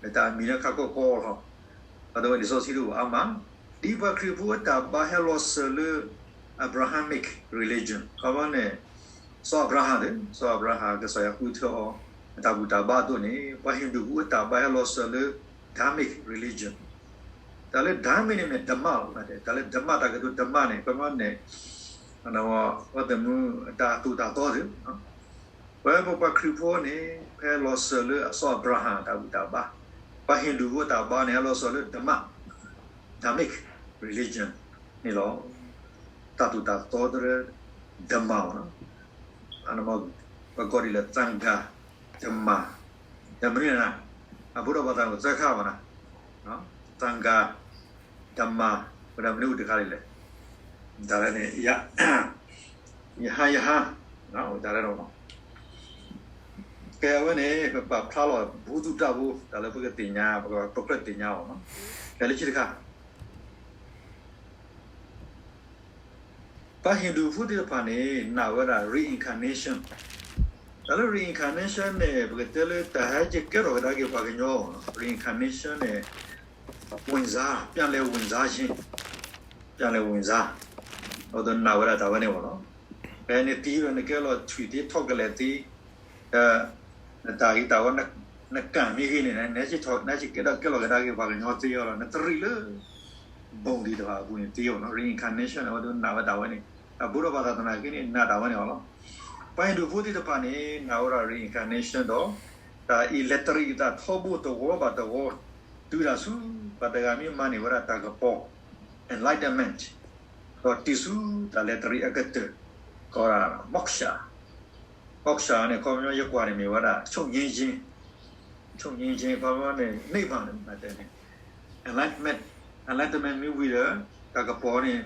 လၢတၢ်အမံၤလၢခါကီကီလီၤ, အဝဲလံာ်စီဆှံတအိၣ်အါမး, ဒ်ပှၤခရံာ်ဖိအတၢ်ဘါဟဲလီၤစၢၤလၢ Abrahamic religion ခီဖျိန့ၣ် စီၤအၤဘြၤဟၣ်သ့ၣ်, စီၤအၤဘြၤဟၣ် ကစၢ်ယွၤဃုထၢအီၤ အတၢ်ဘူၣ်တၢ်ဘါအသိးန့ၣ် ပှၤ Hindu ဖိအတၢ်ဘါဟဲလီၤစၢၤလၢ Dharmic religion တၢ်လၢ Dharmic န့ၣ်မ့ၢ် ဓမ္မ လီၤ, တၢ်လၢ ဓမ္မ တၢ်ကတိၤ ဓမ္မ န့ၣ် ခီဖျိန့ၣ် ပှၤသးမုၣ်အတၢ်သိၣ်တၢ်သီသ့ၣ်, ပဝဲပပှၤခရံာ်ဖိန့ၣ် ဖဲလီၤစၢၤလၢအစီၤအၤဘြၤဟၣ်တၢ်ဘူၣ်တၢ်ဘါ, ပှၤ Hindu ဖိအတၢ်ဘါန့ၣ် ဟဲလီၤစၢၤလၢ ဓမ္မ, Dharmic religion န့ၣ်လီၤ. တၢ်သိၣ်တၢ်သီသ့ၣ် ဓမ္မ လီၤ. ပကိးဒ်လဲၣ် သံဃာ, ဓမ္မ, ဒီးမနုၤန့ၣ်, အဘူးဒီးပှၤသးမုၣ်သၢခါဘၣ်န့ၣ်, သံဃာ, ဓမ္မ, ဝဲဒၣ်မနုၤအိၣ်တခါဒ်လဲၣ်, တၢ်လၢန့ၣ် ယဟါ, ယဟါ, တၢ်လၢဒီး ကဲဝဲန့ၣ် ပပာ်ဖျါလီၤ ဘူးသူၣ်တၢ်ဖိ တၢ်လၢပကသ့ၣ်ညါ, ပကြၢးသ့ၣ်ညါအီၤ, ကဲလၢခံတခါ ပှၤ Hindu ဖိသ့ၣ်တဖၣ်န့ၣ် နာ်ဝဲဒၣ် reincarnation, တၢ်လၢ reincarnation န့ၣ် ပကတဲလၢတၢ်ဟဲက့ၤကဲထီၣ်ကဒါက့ၤပှၤကညီ, reincarnation န့ၣ် ဝင်စား, ပြန်လည်ဝင်စားခြင်း, ပြန်လည်ဝင်စား, အဝဲသ့ၣ်နာ်ဝဲဒၣ်တၢ်ဝဲန့ၣ်လီၤ. ဖဲနသံဒီးနကဲလီၤထွံၣ်သ့ ထီၣ်ကလဲာ်သ့, နတၢ်ဂ့ၤတၢ်ဝါ နကၣ်မ့ၢ်ဂ့ၤန့ၣ် နဟဲက့ၤကဲထီၣ်ကဒါက့ၤပှၤကညီသ့အီၤလီၤ, နတရံးလၢ ဘုံသ့ၣ်တဖၣ်အပူၤန့ၣ်သ့အီၤ, reincarnation န့ၣ် အဝဲသ့ၣ်နာ်ဝဲတၢ်ဝဲန့ၣ်, အဘူးဒီးပှၤသးသနာ်က့န့ၣ် နာ်တၢ်ဝဲန့ၣ်အီၤလီၤ. ပှၤ Hindu ဖိသ့ၣ်တဖၣ်န့ၣ် နာ်ဝဲဒၣ် reincarnation ဒီး တၢ်အံၤလဲၤတရံးအသးထီဘိတဝီဘၣ်တဝီ, တုၤဒၣ်ဆူ ပှၤတဂၤမ့ၢ်မၤန့ၢ်ဝဲဒၣ်တၢ်ကပီၤ enlightenment ဒီးတုၤဆူတၢ်လဲၤတရံးအကတၢၢ် ကိးဒၣ် moksha, moksha န့ၣ် ခီပညီယကွၢ်န့ၣ်မ့ၢ်ဝဲဒၣ် ချုပ်ငြိမ်းခြင်း,ချုပ်ငြိမ်းခြင်း ခီပညီန့ၣ် နိဗ္ဗာန် မ့ၢ်တဲန့ၣ် enlightenment, enlightenment မ့ၢ်ဝံၤဒီး တၢ်ကပီၤန့ၣ်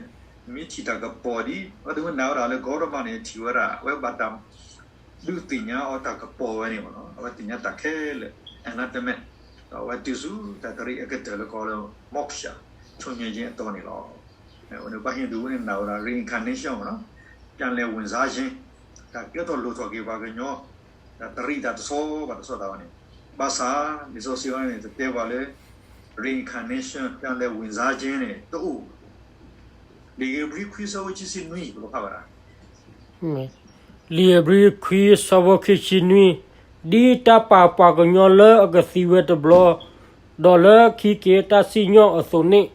မ့ၢ်ထံၣ်တၢ်ကပီၤဒ် အဝဲသ့ၣ်နာ်ဝဲဒၣ်လၢ Gautama န့ၣ် ထံၣ်ဝဲဒၣ် အဝဲဘၣ်တၢ် ဒုးသ့ၣ်ညါအီၤတၢ်ကပီၤဝဲန့ၣ်လီၤ, အဝဲသ့ၣ်ညါတၢ်ခဲလၢာ် enlightenment, ဒီးအဝဲတုၤဆူတၢ်တရံးအကတၢၢ်လၢကိးလၢ moksha, ချုပ်ငြိမ်းခြင်း အတီၢ်န့ၣ်လီၤ. ပှၤ Hindu န့ၣ်နာ်ဝဲဒၣ် reincarnation လီၤ, ပြန်လည်ဝင်စားခြင်း, တၢ်ကဲထီၣ်လိၣ်ထီၣ်က့ၤပှၤကညီ, တၢ်တရံးတၢ်တဆီဘၣ်တဆီတၢ်ဝဲန့ၣ်, ဘၣ်ဆၣ် လံာ်စီဆှံဝဲန့ၣ် တတဲပှၤလၢ reincarnation, ပြန်လည်ဝင်စားခြင်း န့ၣ် တအိၣ် လံာ်ဧ့ၤဘြံၤခွံဆၢဖိခံဆံနွံ ပကဖးဘၣ်ဒၣ် လံာ်ဧ့ၤဘြံၤခွံဆၢဖိခံဆံနွံ, ဒ်တၢ်ပာ်ပှၤကညီလၢအကသံဝဲတဘျီ, ဒီးလၢခံက့ၤတၢ်စံၣ်ညီၣ်အသိးန့ၣ်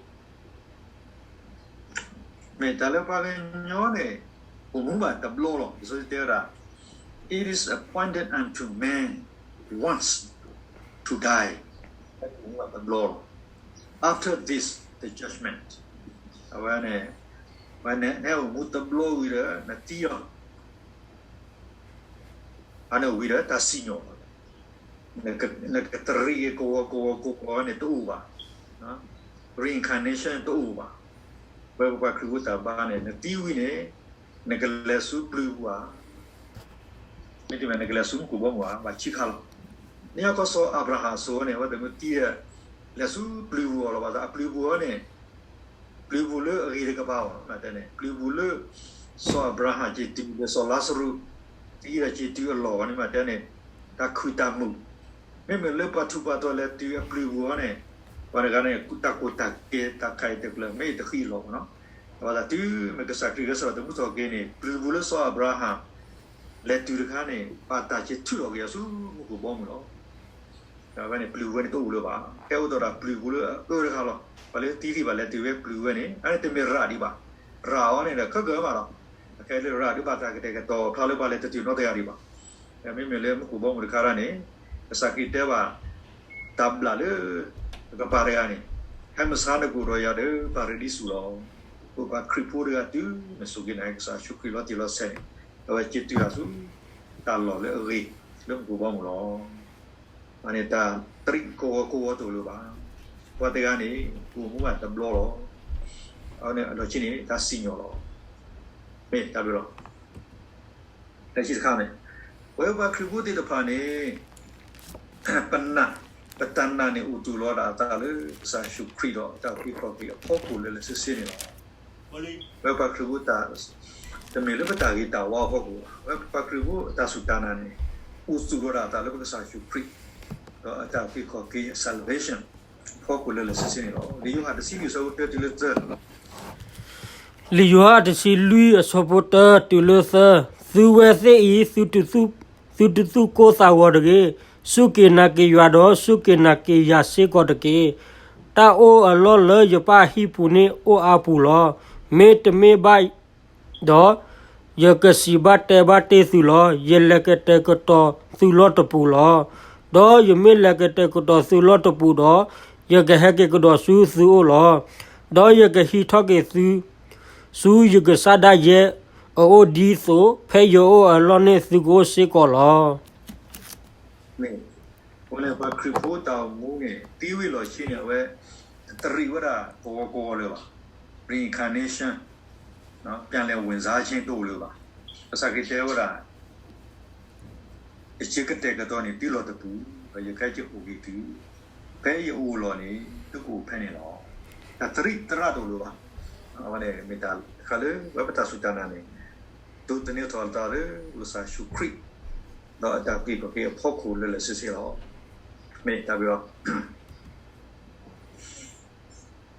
မ့ၢ်တၢ်လၢပှၤကညီန့ၣ် အိၣ်မူဘၣ်တဘျီလီၤ. လံာ်စီဆှံတဲဝဲဒၣ် It is appointed unto man once to die. အိၣ်မူဘၣ်တဘျီလီၤ. After this, the judgment. အဝဲန့ၣ် ဝဲန့ၣ် နအိၣ်မူတဘျီဝံၤဒီး နသံလီၤ. အန့ၣ်ဝံၤဒီးတၢ်စံၣ်ညီၣ်လီၤ. နကတရံးက့ၤကဝီၤကဝီၤကဝီၤန့ၣ်တအိၣ်ဘၣ်. Reincarnation တအိၣ်ဘၣ်. ဝဲပပှၤခရံာ်ဖိတၢ်ဘါန့ၣ် နသံဝံၤန့ၣ် နကလဲၤဆူပျုၤပူၤဧါ. မ့တမ့ၢ် နကလဲၤဆူမူခိၣ်ဘီမုၢ်ဧါ, ဘၣ်ဆံးခါလီၤ. န့ၣ်အကီၢ်စီၤအၤဘြၤဟၣ်အစိၤန့ၣ် အဝဲသ့ၣ်မ့ၢ်သံဒီး လဲၤဆူပျုၤပူၤအီၤလီၤ. ဘၣ်ဆၣ်အပျုၤပူၤအီၤန့ၣ် ပျုၤပူၤလၢအဂ့ၤတကပၤအီၤ မ့ၢ်တဲန့ၣ် ပျုၤပူၤလၢ စီၤအၤဘြၤဟၣ်က့ၤတုၤဒီး စီၤလါစရူး သံဒီးက့ၤတုၤအလီၢ်အဂီၢ်န့ၣ် မ့ၢ်တဲန့ၣ် တၢ်ခုၣ်တၢ်မုာ် မ့မ့ၢ်လၢပှၤထူးပှၤတီၤလဲၤတုၤအပျုၤပူၤအီၤန့ၣ် ပှၤတဂၤန့ၣ် တၢ်ကိၢ်တၢ်ဂီၤ တၢ်ခဲအံၤတကျၢၤ မ့ၢ်တဃံအလီၢ်မ့ၢ်နီၤ. အဝဲသတးတုၤမ့ၢ်ကစၢ်ခရံာ်ဂဲၤဆၢထၢၣ်သမူထီၣ်က့ၤန့ၣ် ပျုၤပူၤလၢစီၤအၤဘြၤဟၣ် လဲၤတုၤတခါန့ၣ် ဘၣ်တၢ်က့ၤထုးထီၣ်က့ၤအီၤဆူမူခိၣ်ဘီမုၢ်လီၤ. အဝဲန့ၣ်ပျုၤဝဲန့ၣ်တအိၣ်လၢၤဘၣ်. ဟဲအိၣ်ဒီးတၢ်ပျုၤပူၤလၢအအၢတခါလီၤ. ပှၤလၢသံသံဘၣ်လဲၤတုၤဝဲပျုၤဝဲန့ၣ် အန့ၣ်တမ့ၢ်ရၤဒံးဘၣ်. ရၤအီၤန့ၣ်ဒီးခဲကၢဘၣ်လီၤ. အခဲလၢရၤဒံးဘၣ်တၢ်ကတဲာ်ကတီၤဖျါလၢပှၤလဲၤတတုၤနီတဂၤဒံးဘၣ်. မ့မ့ၢ်လၢမူခိၣ်ဘီမုၢ်တခါတၢ်န့ၣ် ကစၢ်ခရံာ်တဲဘၣ် တၢ်ဘျၣ်လၢ အကပၤတဂၤန့ၣ် ဟဲမၤဆါနကိာ်ဒီးယၤဒီးပၤရဒံစူၤလီၤ. ပပှၤခရံာ်ဖိတဂၤတုၤမ့ၢ်စူၢ်က့ၤနာ်က့ၤကစၢ်ယ့ၣ်ၡူးခရံာ်လီၤတံၢ်လီၤဆဲးန့ၣ် အဝဲက့ၤတုၤအီၤဆူ တၢ်လီၢ်လၢအဂ့ၤ လၢမူခိၣ်ဘီမုၢ်လီၤ. အန့ၣ်တၢ်တရံးကဝီၤကဝီၤတအိၣ်လၢၤဘၣ်. ပှၤတဂၤန့ၣ် အိၣ်မူဘၣ်တဘျီလီၤ. အဝဲန့ၣ်အလီၢ်ခံန့ၣ် တၢ်စံၣ်ညီၣ်လီၤ. မ့ၢ်တၢ်ဘျုးလီၤ. တၢ်ခံတခါန့ၣ် ပဝဲပှၤခရံာ်ဖိသ့ၣ်တဖၣ်န့ၣ် ပနာ် ပတၢ်နာ်န့ၣ်အိၣ်သူၣ်လီၤဒၣ်အသးလၢကစၢ်ယ့ၣ်ၡူးခရံာ်ဒီးအတၢ်အုၣ်က့ၤခီၣ်က့ၤအဖီခိၣ်လၢာ်လၢာ်ဆ့ဆ့န့ၣ်လီၤ. ပဝဲပှၤခရံာ်ဖိတၢ် တမ့ၢ်လၢပတၢ်ဂ့ၤတၢ်ဝါအဖီခိၣ်ဘၣ်. ပဝဲပှၤခရံာ်ဖိအတၢ်စူၢ်တၢ်နာ်န့ၣ် အိၣ်သူၣ်လီၤဒၣ်အသးလၢပကစၢ်ယ့ၣ်ၡူးခရံာ် ဒီးအတၢ်အုၣ်က့ၤခီၣ်က့ၤ salvation အဖီခိၣ်လၢာ်လၢာ်ဆ့ဆ့န့ၣ်လီၤ. လံာ်ယိၤဟၣ်တဆံလွံၢ်အဆၢဖိတၢတုၤလၢသၢ လံာ်ယိၤဟၣ်တဆံလွံၢ်အဆၢဖိတၢတုၤလၢသၢ, သုဝဲသ့ၣ်အံၤ သုတသူၣ်ကိၢ်သးဂီၤတဂ့ၤ, စူၢ်က့ၤနာ်က့ၤယွၤဒီး စူၢ်က့ၤနာ်က့ၤယၤစ့ၢ်ကီးတက့ၢ်. တၢ်အိၣ်အလီၢ်လၢယပၢ်အဟံၣ်ပူၤန့ၣ်အိၣ်အါပူၤလီၤ. မ့တမ့ၢ်ဘၣ်ဒီး ယကစံးဘၣ်တဲဘၣ်တ့ၢ်သုလီၤ. ယလဲၤကတဲာ်ကတီၤသုလီၢ်တပူၤလီၤ. ဒီးယမ့ၢ်လဲၤကတဲာ်ကတီၤသုလီၢ်တပူၤဒီး, ယကဟဲက့ၤကဒီးဆူသုအိၣ်လီၤ. ဒီးယကဟံးထီၣ်က့ၤသု ဆူယကစၢ်ဒၣ်ယဲအအိၣ်ဒ်သိး ဖဲယအိၣ်အလီၢ်န့ၣ်သုကအိၣ်စ့ၢ်ကီးလီၤ. မ့ၢ်ပှၤခရံာ်ဖိတၢ်အိၣ်မူန့ၣ် သံဝံၤလီၢ်ခံန့ၣ် အဝဲတရံးဝဲဒၣ်ကဝီၤကဝီၤလၢၤဘၣ်. Reincarnation, ပြန်လည်ဝင်စားခြင်း တအိၣ်လၢၤဘၣ်. ကစၢ်ခရံာ်တဲဝဲဒၣ် ယကတဲာ်ကတီၤန့ၣ် သုလီၢ်တပူၤ, ဒီးယကဟဲက့ၤအိၣ်က့ၤသု, ဖဲယအိၣ်လီၢ်န့ၣ် သုကအိၣ်ဖဲန့ၣ်လီၤ. တၢ်တရံးတရါတအိၣ်လၢၤဘၣ်. အဝဲန့ၣ်မ့ၢ်တၢ်တခါလၢ ပဝဲပတၢ်စူၢ်တၢ်နာ်န့ၣ် ဒိးသန့ၤထီၣ်အသးလၢကစၢ်ယ့ၣ်ၡူးခရံာ် ဒီးအတၢ်အုၣ်က့ၤခီၣ်က့ၤအဖီခိၣ်လၢာ်လၢာ်ဆ့ဆ့လီၤ. မ့ၢ်တၢ်ဘျုးလီၤ.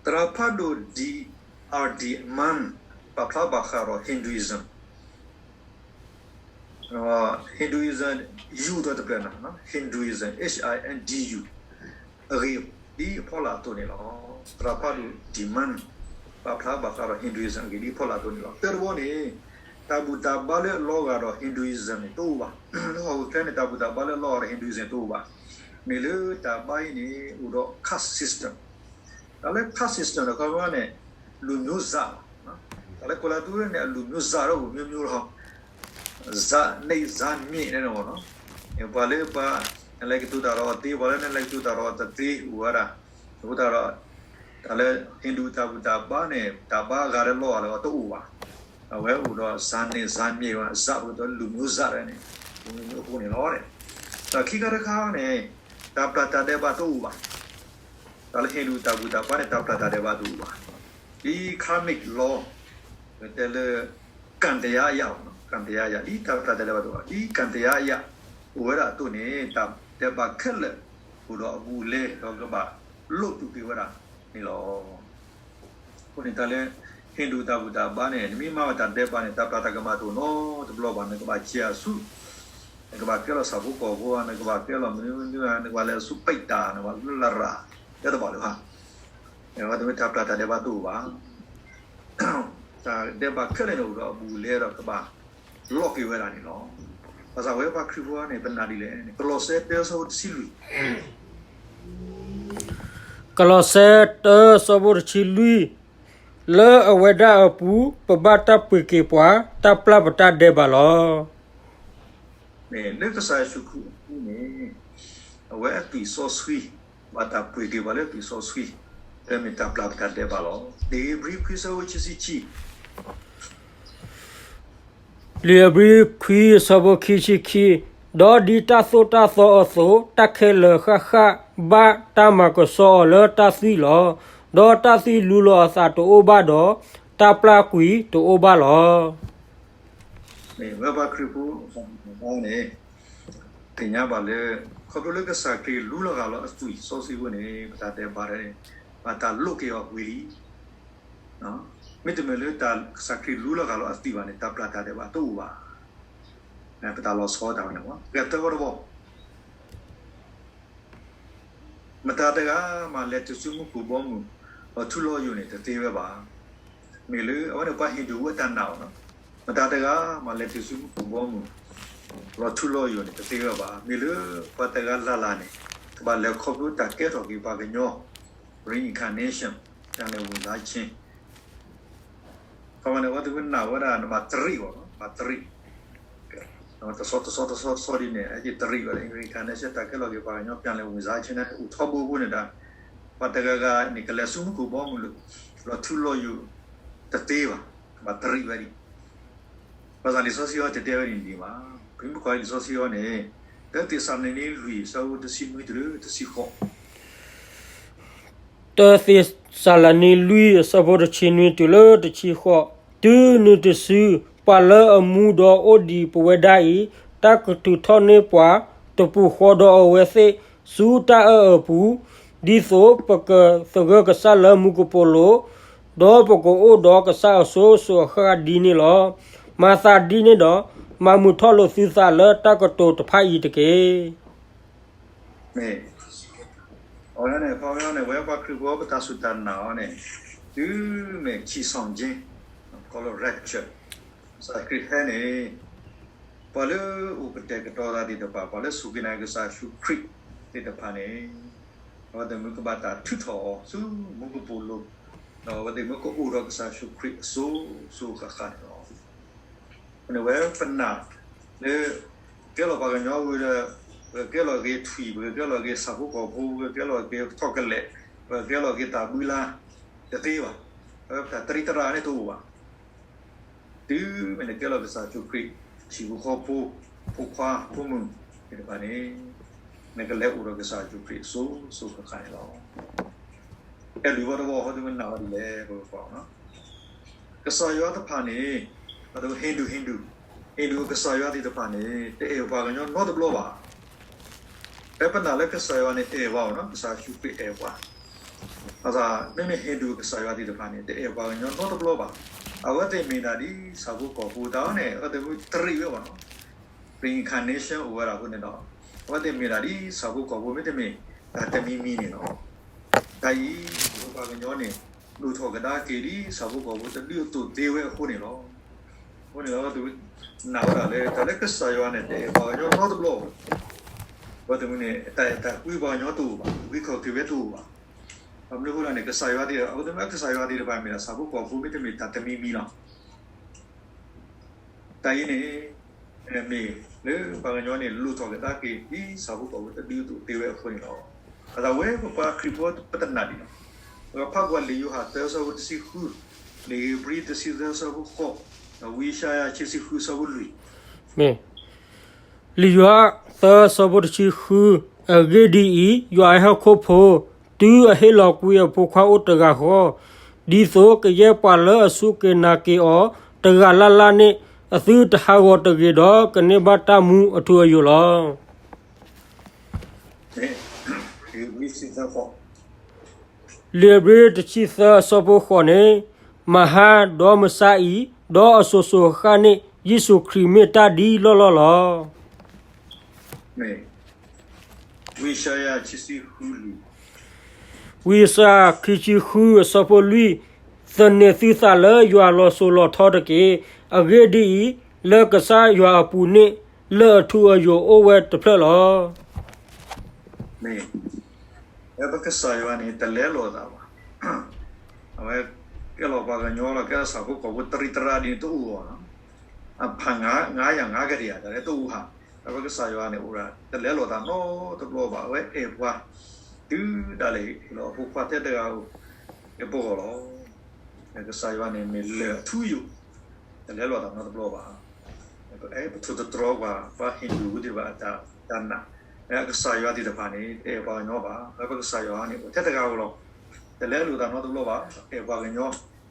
သရၣ်ဖးဒိၣ် D R D Mann ပာ်ဖျါဘၣ်ဃးဒီး Hinduism, Hinduism ယူၢ်ဒီးတဖျၢၣ်န့ၣ် Hinduism, H I N D U အဂ့ၢ်ဒ်အဖီလာ်အသိးန့ၣ်လီၤ. သရၣ်ဖးဒိၣ် D Mann ပာ်ဖျါဘၣ်ဃးဒီး Hinduism အဂ့ၢ်ဒ်အဖီလာ်အသိးန့ၣ်လီၤ. တၢတဘီန့ၣ် တၢ်ဘူၣ်တၢ်ဘါလၢအလီၤဂာ်ဒီး Hinduism န့ၣ် တအိၣ်ဘၣ်. လၢဟီၣ်ခိၣ်ချၢန့ၣ် တၢ်ဘူၣ်တၢ်ဘါလၢအလီၤဂာ်ဒီး Hinduism တအိၣ်ဘၣ်. မ့ၢ်လၢတၢ်ဘါအံၤန့ၣ် အိၣ်ဒီး caste system တၢ်လၢ caste system န့ၣ် ခီဖျိန့ၣ် လူမျိုးစား တၢ်လၢကိးလၢသူန့ၣ် အလူမျိုးစားတော့ကို မျိုးမျိုးလီၤ. စား စား မ့ၢ်န့ၣ်မ့ၢ်နီၤ ပှၤလၢပှၤ နလဲၤကတိၤတၢ်ဒီးအီၤသ့ ပှၤလၢနလဲၤကတိၤတၢ်ဒီးအီၤတသ့ အိၣ်ဝဲဒၣ်. အဃိသတးဒီး တၢ်လၢ Hindu တၢ်ဘူၣ်တၢ်ဘါန့ၣ် တၢ်ဘါဂၤလၢလီၤဂာ်လၢအီၤတအိၣ်ဘၣ်. အဝဲအိၣ်ဒီး စား န့ၣ် စား မ့ၢ်ဝဲ စား ပကတိၤ လူမျိုးစား န့ၣ် လူမျိုး အဃိန့ၣ်လီၤ. ဒီးခံခါတခါန့ၣ် တၢ်ပျၢ်တၢ်ဒဲးဘးတအိၣ်ဘၣ်. တၢ်လၢ Hindu တၢ်ဘူၣ်တၢ်ဘါန့ၣ် တၢ်ပျၢ်တၢ်ဒဲးဘးတအိၣ်ဘၣ်. ဒ် karmic law ပတဲလၢ ကံတရားအရ ကံတရားအရ ဒ်တၢ်ပျၢ်တၢ်ဒဲးဘးတအိၣ်ဘၣ်. ဒ် ကံတရားအရ အိၣ်ဝဲဒၣ်အသိးန့ၣ် တၢ်ဒဲးဘးခဲလၢာ် အိၣ်ဒီးအဘူးအလဲ ဒီးကဘၣ်လိးတူာ်က့ၤဝဲဒၣ်န့ၣ်လီၤ. အဃိန့ၣ်တၢ်လၢ ဟ့ၣ်ဒုးတၢ်ဘူၣ်တၢ်ဘါန့ၣ် နမ့ၢ်မၤဝဲတၢ်ဒဲးဘးန့ၣ် တၢ်ပျၢ်တၢ်ကမၣ်တအိၣ်နီတဘျီဘၣ်. နကဘၣ်စံးအဆူၣ်, နကဘၣ်ကဲလီၤဆၣ်ဖိကီၢ်ဖိဧါ, နကဘၣ်ကဲလီၤမနုၤမနုၤဧါ, နကဘၣ်လဲၤဆူပံးတၢ်, နကဘၣ်လၢလရာ်, တဲတဘၣ်လၢၤဘၣ်. အဝဲတမ့ၢ်တၢ်ပျၢ်တၢ်ဒဲးဘးတအိၣ်ဘၣ်. တၢ်ဒဲးဘးခဲလၢာ်န့ၣ်အိၣ်ဒီးအဘူးအလဲဒီးကဘၣ်လီၤက့ၤဝဲဒၣ်န့ၣ်လီၤ. ဘၣ်ဆၣ်ဝဲပှၤခရံာ်ဖိန့ၣ် ပနာ်ဒ်လဲၣ်န့ၣ် ကလီးစဲတၢဆၢဖိတဆံလွံၢ် ကလီးစဲတၢဆၢဖိတဆံလွံၢ်, လၢအဝဲဒၣ်အပူၤ ပဘၣ်တၢ်ပှ့ၤက့ၤပှၤ တၢ်ပျၢ်ပတၢ်ဒဲးဘးလီၤ. မ့ၢ်လၢကစၢ်ယ့ၣ်ၡူးခရံာ်အပူၤန့ၣ် အဝဲအသွံၣ်စီဆှံ, ဘၣ်တၢ်ပှ့ၤက့ၤပှၤလၢအသွံၣ်စီဆှံ, လၢမ့ၢ်တၢ်ပျၢ်ပတၢ်ဒဲးဘးလီၤ. လံာ်ဧ့ၤဘြံၤခွံဆၢဖိခံဆံခံ လံာ်ဧ့ၤဘြံၤခွံဆၢဖိခံဆံခံ, ဒီးဒ်တၢ်သိၣ်တၢ်သီအသိး တၢ်ခဲလၢာ်ဃၣ်ဃၣ်ဘၣ်တၢ်မၤကဆှီအီၤလၢတၢ်သွံၣ်လီၤ. ဒီးတၢ်သွံၣ်လူလီၤအသးတအိၣ်ဘၣ်ဒီး တၢ်ပျၢ်ကွံာ်တအိၣ်ဘၣ်လီၤ. မ့ၢ်ဝဲပှၤခရံာ်ဖိန့ၣ် သ့ၣ်ညါဘၣ်လၢ ခီဖျိလၢကစၢ်ခရံာ်လူလီၤဂာ်လီၤအသွံၣ်စီဆှံအဃိန့ၣ် ပတၢ်ဒဲးဘးန့ၣ် ဘၣ်တၢ်လိးက့ၤအီၤဝံၤလံ. မ့တမ့ၢ်လၢတၢ်ကစၢ်ခရံာ်လူလီၤဂာ်လီၤအသွံၣ်ဘၣ်န့ၣ် တၢ်ပျၢ်တၢ်ဒဲးဘးတအိၣ်ဘၣ်. ပတၢ်လီၤဆီတၢ်ဝဲန့ၣ် ကဲတၢ်ဝဲတဘီ မတၤတဂၤမးလဲၤတုၤဆူမူခိၣ်ဘီမုၢ် လီၤထူလီၤယိာ်န့ၣ် တသ့ဝဲဘၣ်. မ့ၢ်လၢအဝဲန့ၣ်ပှၤဟ့ၣ်ဒုးဝဲတၢ်နာ်အီၤလီၤ. မတၤတဂၤမးလဲၤတုၤဆူမူခိၣ်ဘီမုၢ် လီၤထူလီၤယိာ်န့ၣ် တသ့ဝဲဘၣ်. မ့ၢ်လၢပှၤတဂၤလၢ်လၢ်န့ၣ် ကဘၣ်လဲၤခီဖျိတၢ်ကဲထီၣ်က့ၤပှၤကညီ reincarnation တၢ်လဲၤဝင်စားခြင်း ခီမီန့ၣ် အဝဲသ့ၣ်မ့ၢ်နာ်ဝဲဒၣ် နဘၣ်တရံးအီၤလီၤ, ဘၣ်တရံး, တဆီတဆီတဆီတဆီဒ်န့ၣ် အက့ၤတရံးဝဲဒၣ် reincarnation တၢ်ကဲလီၤက့ၤပှၤကညီ ပြန်လည်ဝင်စားခြင်းန့ၣ် အိၣ်ထီဘိအဃိန့ၣ်ဒီး ပှၤတဂၤဂၤန့ၣ် ကလဲၤဆူမူခိၣ်ဘီမုၢ်လၢ လီၤထူလီၤယိာ် တသ့ဘၣ်, ဘၣ်တရံးဝဲဒၣ်. ဘၣ်ဆၣ်လံာ်စီဆှံအံၤတတဲဝဲဒ်န့ၣ်ဘၣ်. ပမ့ၢ်ကွၢ်လံာ်စီဆှံအံၤန့ၣ် တၢသ့းစၤလနံလွံၢ် အဆၢဖိတဆံနွံတုၤလၢတဆံဃိး တၢသ့းစၤလနံလွံၢ် အဆၢဖိတဆံနွံတုၤလၢတဆံဃိး, တုၤနုၤတစု ပှၤလၢအမူဒီးအိၣ်ဒံးပဝဲဒၣ်အံၤ တၢ်ကထုးထီၣ်န့ၢ်ပှၤ တပူၤဃီဒီးအဝဲသ့ၣ် ဆူတၢ်အၢၣ်အပူၤ, ဒ်သိးပကသဂၢၢ်ကစၢ်လၢမူကပိာ်လိၤ, ဒီးပကအိၣ်ဒီးကစၢ်အစိၤစိၤအဃၣ်ဃၣ်ဒ်န့ၣ်လီၤ. မၤသးဒ်န့ၣ်ဒီး မၤမုာ်ထီၣ်လိာ်သုသးလၢတၢ်ကတိၤတဖၣ်အံၤတက့ၢ်. မ့ၢ်, အဝဲန့ၣ် ခီဖျိန့ၣ် ဝဲပှၤခရံာ်ဖိပတၢ်စူၢ်တၢ်နာ်အီၤန့ၣ် တုၤမ့ၢ် ခံဆောင်ခြင်း ခီလၢ rapture ကစၢ်ခရံာ်ဟဲန့ၣ် ပှၤလၢအိၣ်ကတဲာ်ကတီၤသးသ့ၣ်တဖၣ် ပှၤလၢစူၢ်က့ၤနာ်က့ၤကစၢ်ယ့ၣ်ၡူးခရံာ်သ့ၣ်တဖၣ်န့ၣ် အဝဲသ့ၣ်မ့ၢ်ကဘၣ်တၢ်ထုးထီၣ်အီၤဆူမူကပိာ်လိၤ, ဒီးအဝဲသ့ၣ်မ့ၢ်ကအိၣ်ဒီးကစၢ်ယ့ၣ်ၡူးခရံာ်အစိၤစိၤဃၣ်ဃၣ်န့ၣ်လီၤ. အဃိန့ၣ် ဝဲပနာ်လၢ ကဲလီၤပှၤကညီဝံၤဒီး ပကကဲလီၤက့ၤထွံၣ်, ပကကဲလီၤက့ၤဆၣ်ဖိကီၢ်ဖိ, ပကကဲလီၤက့ၤထီၣ်ကလဲာ်, ပကကဲလီၤက့ၤတၢ်ဘုလါ တသ့ဘၣ်. အဝဲပတၢ်တရံးတရၤန့ၣ်တအိၣ်ဘၣ်. တုၤမ့ၢ်နကဲလီၤကစၢ်ယ့ၣ်ၡူးခရံာ် ဟံၣ်ဖိဃီဖိ ဖိခွါဖိမုၣ်သ့ၣ်တဖၣ်န့ၣ် နကလဲၤအိၣ်ဒီးကစၢ်ယ့ၣ်ၡူးခရံာ်အစိၤစိၤဃၣ်ဃၣ်န့ၣ်လီၤ. အဲၣ်လုၢ်ဘၣ်တဘီ ဟီဒုးမ့ၢ်နာ်ဝဲဒ်လဲၣ် ပကကွၢ်အီၤ, ကစၢ်ယွၤတဖၣ်န့ၣ် ဟ့ၣ်ဒူၣ် ဟ့ၣ်ဒူၣ် ဟ့ၣ်ဒူၣ်ကစၢ်ယွၤသ့ၣ်တဖၣ်န့ၣ် တအဲၣ်ပှၤကညီနီတဘျီဘၣ်. ဖဲပနာ်လၢကစၢ်ယွၤန့ၣ် အဲၣ်ပှၤအီၤနီၤ, ကစၢ်ယ့ၣ်ၡူးခရံာ်အဲၣ်ပှၤ, ဘၣ်ဆၣ်မ့မ့ၢ်ဟ့ၣ်ဒူၣ်ကစၢ်ယွၤသ့ၣ်တဖၣ်န့ၣ် တအဲၣ်ပှၤကညီနီတဘျီဘၣ်. အဝဲသ့ၣ်မ့ၢ်ဒၣ်ဒ်ဆၣ်ဖိကီၢ်ဖိတၢ်အီၤန့ၣ် အဝဲသ့ၣ်မ့ၢ်တရံးဝဲဘၣ်နီၤ, reincarnation အိၣ်ဝဲဒၣ်အဃိန့ၣ်ဒီး အဝဲသ့ၣ်မ့ၢ်ဒၣ်ဒ်ဆၣ်ဖိကီၢ်ဖိမ့တမ့ၢ် တၢ်တမံၤမံၤန့ၣ်လီၤ. တၢ်အံၤ ပပှၤကညီန့ၣ် လူၤထီၣ်ကဒါက့ၤဒ်ဆၣ်ဖိကီၢ်ဖိတဒုးအသိးသ့ဝဲအဃိန့ၣ်လီၤ. အဃိန့ၣ် အဝဲသ့ၣ်နာ်ဝဲဒၣ်လၢ တၢ်လၢကစၢ်ယွၤန့ၣ် တအဲၣ်ပှၤကညီနီတဘျီဘၣ်. အဝဲသ့ၣ်န့ၣ် တၢ်အဲၣ်တၢ်ကွံပှၤကညီတအိၣ်ဘၣ်, ဂံၢ်ခီၣ်က့ၤဝဲတအိၣ်ဘၣ်. ဘၣ်မနုၤအဃိလဲၣ်န့ၣ် ကစၢ်ယွၤသ့ၣ် အဝဲသ့ၣ်မ့ၢ်ကစၢ်ယွၤသ့ၣ်တဖၣ်မ့ၢ်ဒၣ်ဆၣ်ဖိကီၢ်ဖိမ့တမ့ၢ်တၢ်တမံၤမံၤလီၤ. တၢ်အံၤန့ၣ် မ့ၢ်လၢပှၤကညီန့ၣ် လူၤထီၣ်ကဒါက့ၤ ဒ်ဆၣ်ဖိကီၢ်ဖိတဒုးအသိးသ့ဝဲအဃိန့ၣ်လီၤ. အသးဝဲပပှၤခရံာ်ဖိပတနာ်ဒံးလီၤ. ပကဖးကွၢ်လံာ်ယိၤဟၣ်သၢဆၢဖိတဆံဃု, လံာ်ဧ့ၤဘြံၤတဆံသၢဆၢဖိဃိး, ဒီးဝံယၡါယၤခံဆံဃုဆၢဖိလွံၢ်, မ့ၢ် လံာ်ယိၤဟၣ်သၢဆၢဖိတဆံဃု, အဂ့ၢ်ဒ်အံၤ, ယွၤအဟၢၣ်ခိၣ်ဖိ တုၤအဟ့ၣ်လီၤကွံာ်အဖိခွါအိၣ်တဂၤဃီ, ဒ်သိးကယဲၢ်ပှၤလၢအစူၢ်က့ၤနာ်က့ၤအီၤတဂၤလၢ်လၢ်န့ၣ် အသုတဟးဂီၤတဂ့ၤဒီး ကန့ၢ်ဘၣ်တၢ်မူအထူအယိာ်လီၤ. လံာ်ဧ့ၤဘြံၤတဆံသၢအဆၢဖိဃိးန့ၣ်, မဟါဒီးမဆါအံၤ, ဒီးအစိၤစိၤဃၣ်ဃၣ်န့ၣ် ယ့ၣ်ၡူးခရံာ်မ့ၢ်တၢ်ဒ်လီၢ်လီၢ်လီၤ. ဝံယၡါယၤခံဆံဃု အဆၢဖိလွံၢ်, သန့ၤသုသးလၢယွၤလီၤစိၤလီၤထီတက့ၢ်. အဂ့ၢ်ဒ်အံၤ, လၢကစၢ်ယွၤအပူၤန့ၣ် လၢၢ်အထူအယိာ်အိၣ်ဝဲတဖျၢၣ်လီၤ. မ့ၢ်, လၢပကစၢ်ယွၤန့ၣ် တလဲလိာ်သးဘၣ်. အဝဲကဲလီၤပှၤကညီလီၤ, ကဲထီၣ်ဆၣ်ဖိကီၢ်ဖိတရံးတရါဒ်န့ၣ်တအိၣ်ဘၣ်နီၤ. အဖးငါးရာငါးကယၤ တၢ်လၢတအိၣ်ဘၣ်. လၢပကစၢ်ယွၤန့ၣ်အိၣ်ဒၣ် တလဲလိာ်သးနီတဘျီဘၣ်. အဝဲအဲၣ်ပှၤ တုၤဒၣ်လဲာ်ဟ့ၣ်လီၤအဖိခွါထဲတဂၤဧိၤ လၢပဂီၢ်လီၤ. ကစၢ်ယွၤန့ၣ်မ့ၢ်လၢၢ်အထူအယိာ်, တလဲလိာ်သးနီတဘျီဘၣ်. ပထိၣ်သတြီၤကွၢ် ပှၤဟ့ၣ်ဒူၣ်သ့ၣ်တဖၣ်အတၢ်နာ်, အကစၢ်ယွၤသ့ၣ်တဖၣ်န့ၣ် တအဲၣ်ပှၤကညီဘၣ်. လၢပကစၢ်ယွၤန့ၣ်အိၣ်ထဲတဂၤဧိၤလီၤ. တလဲလိာ်သးနီတဘျီဘၣ်, အဲၣ်ပှၤကညီ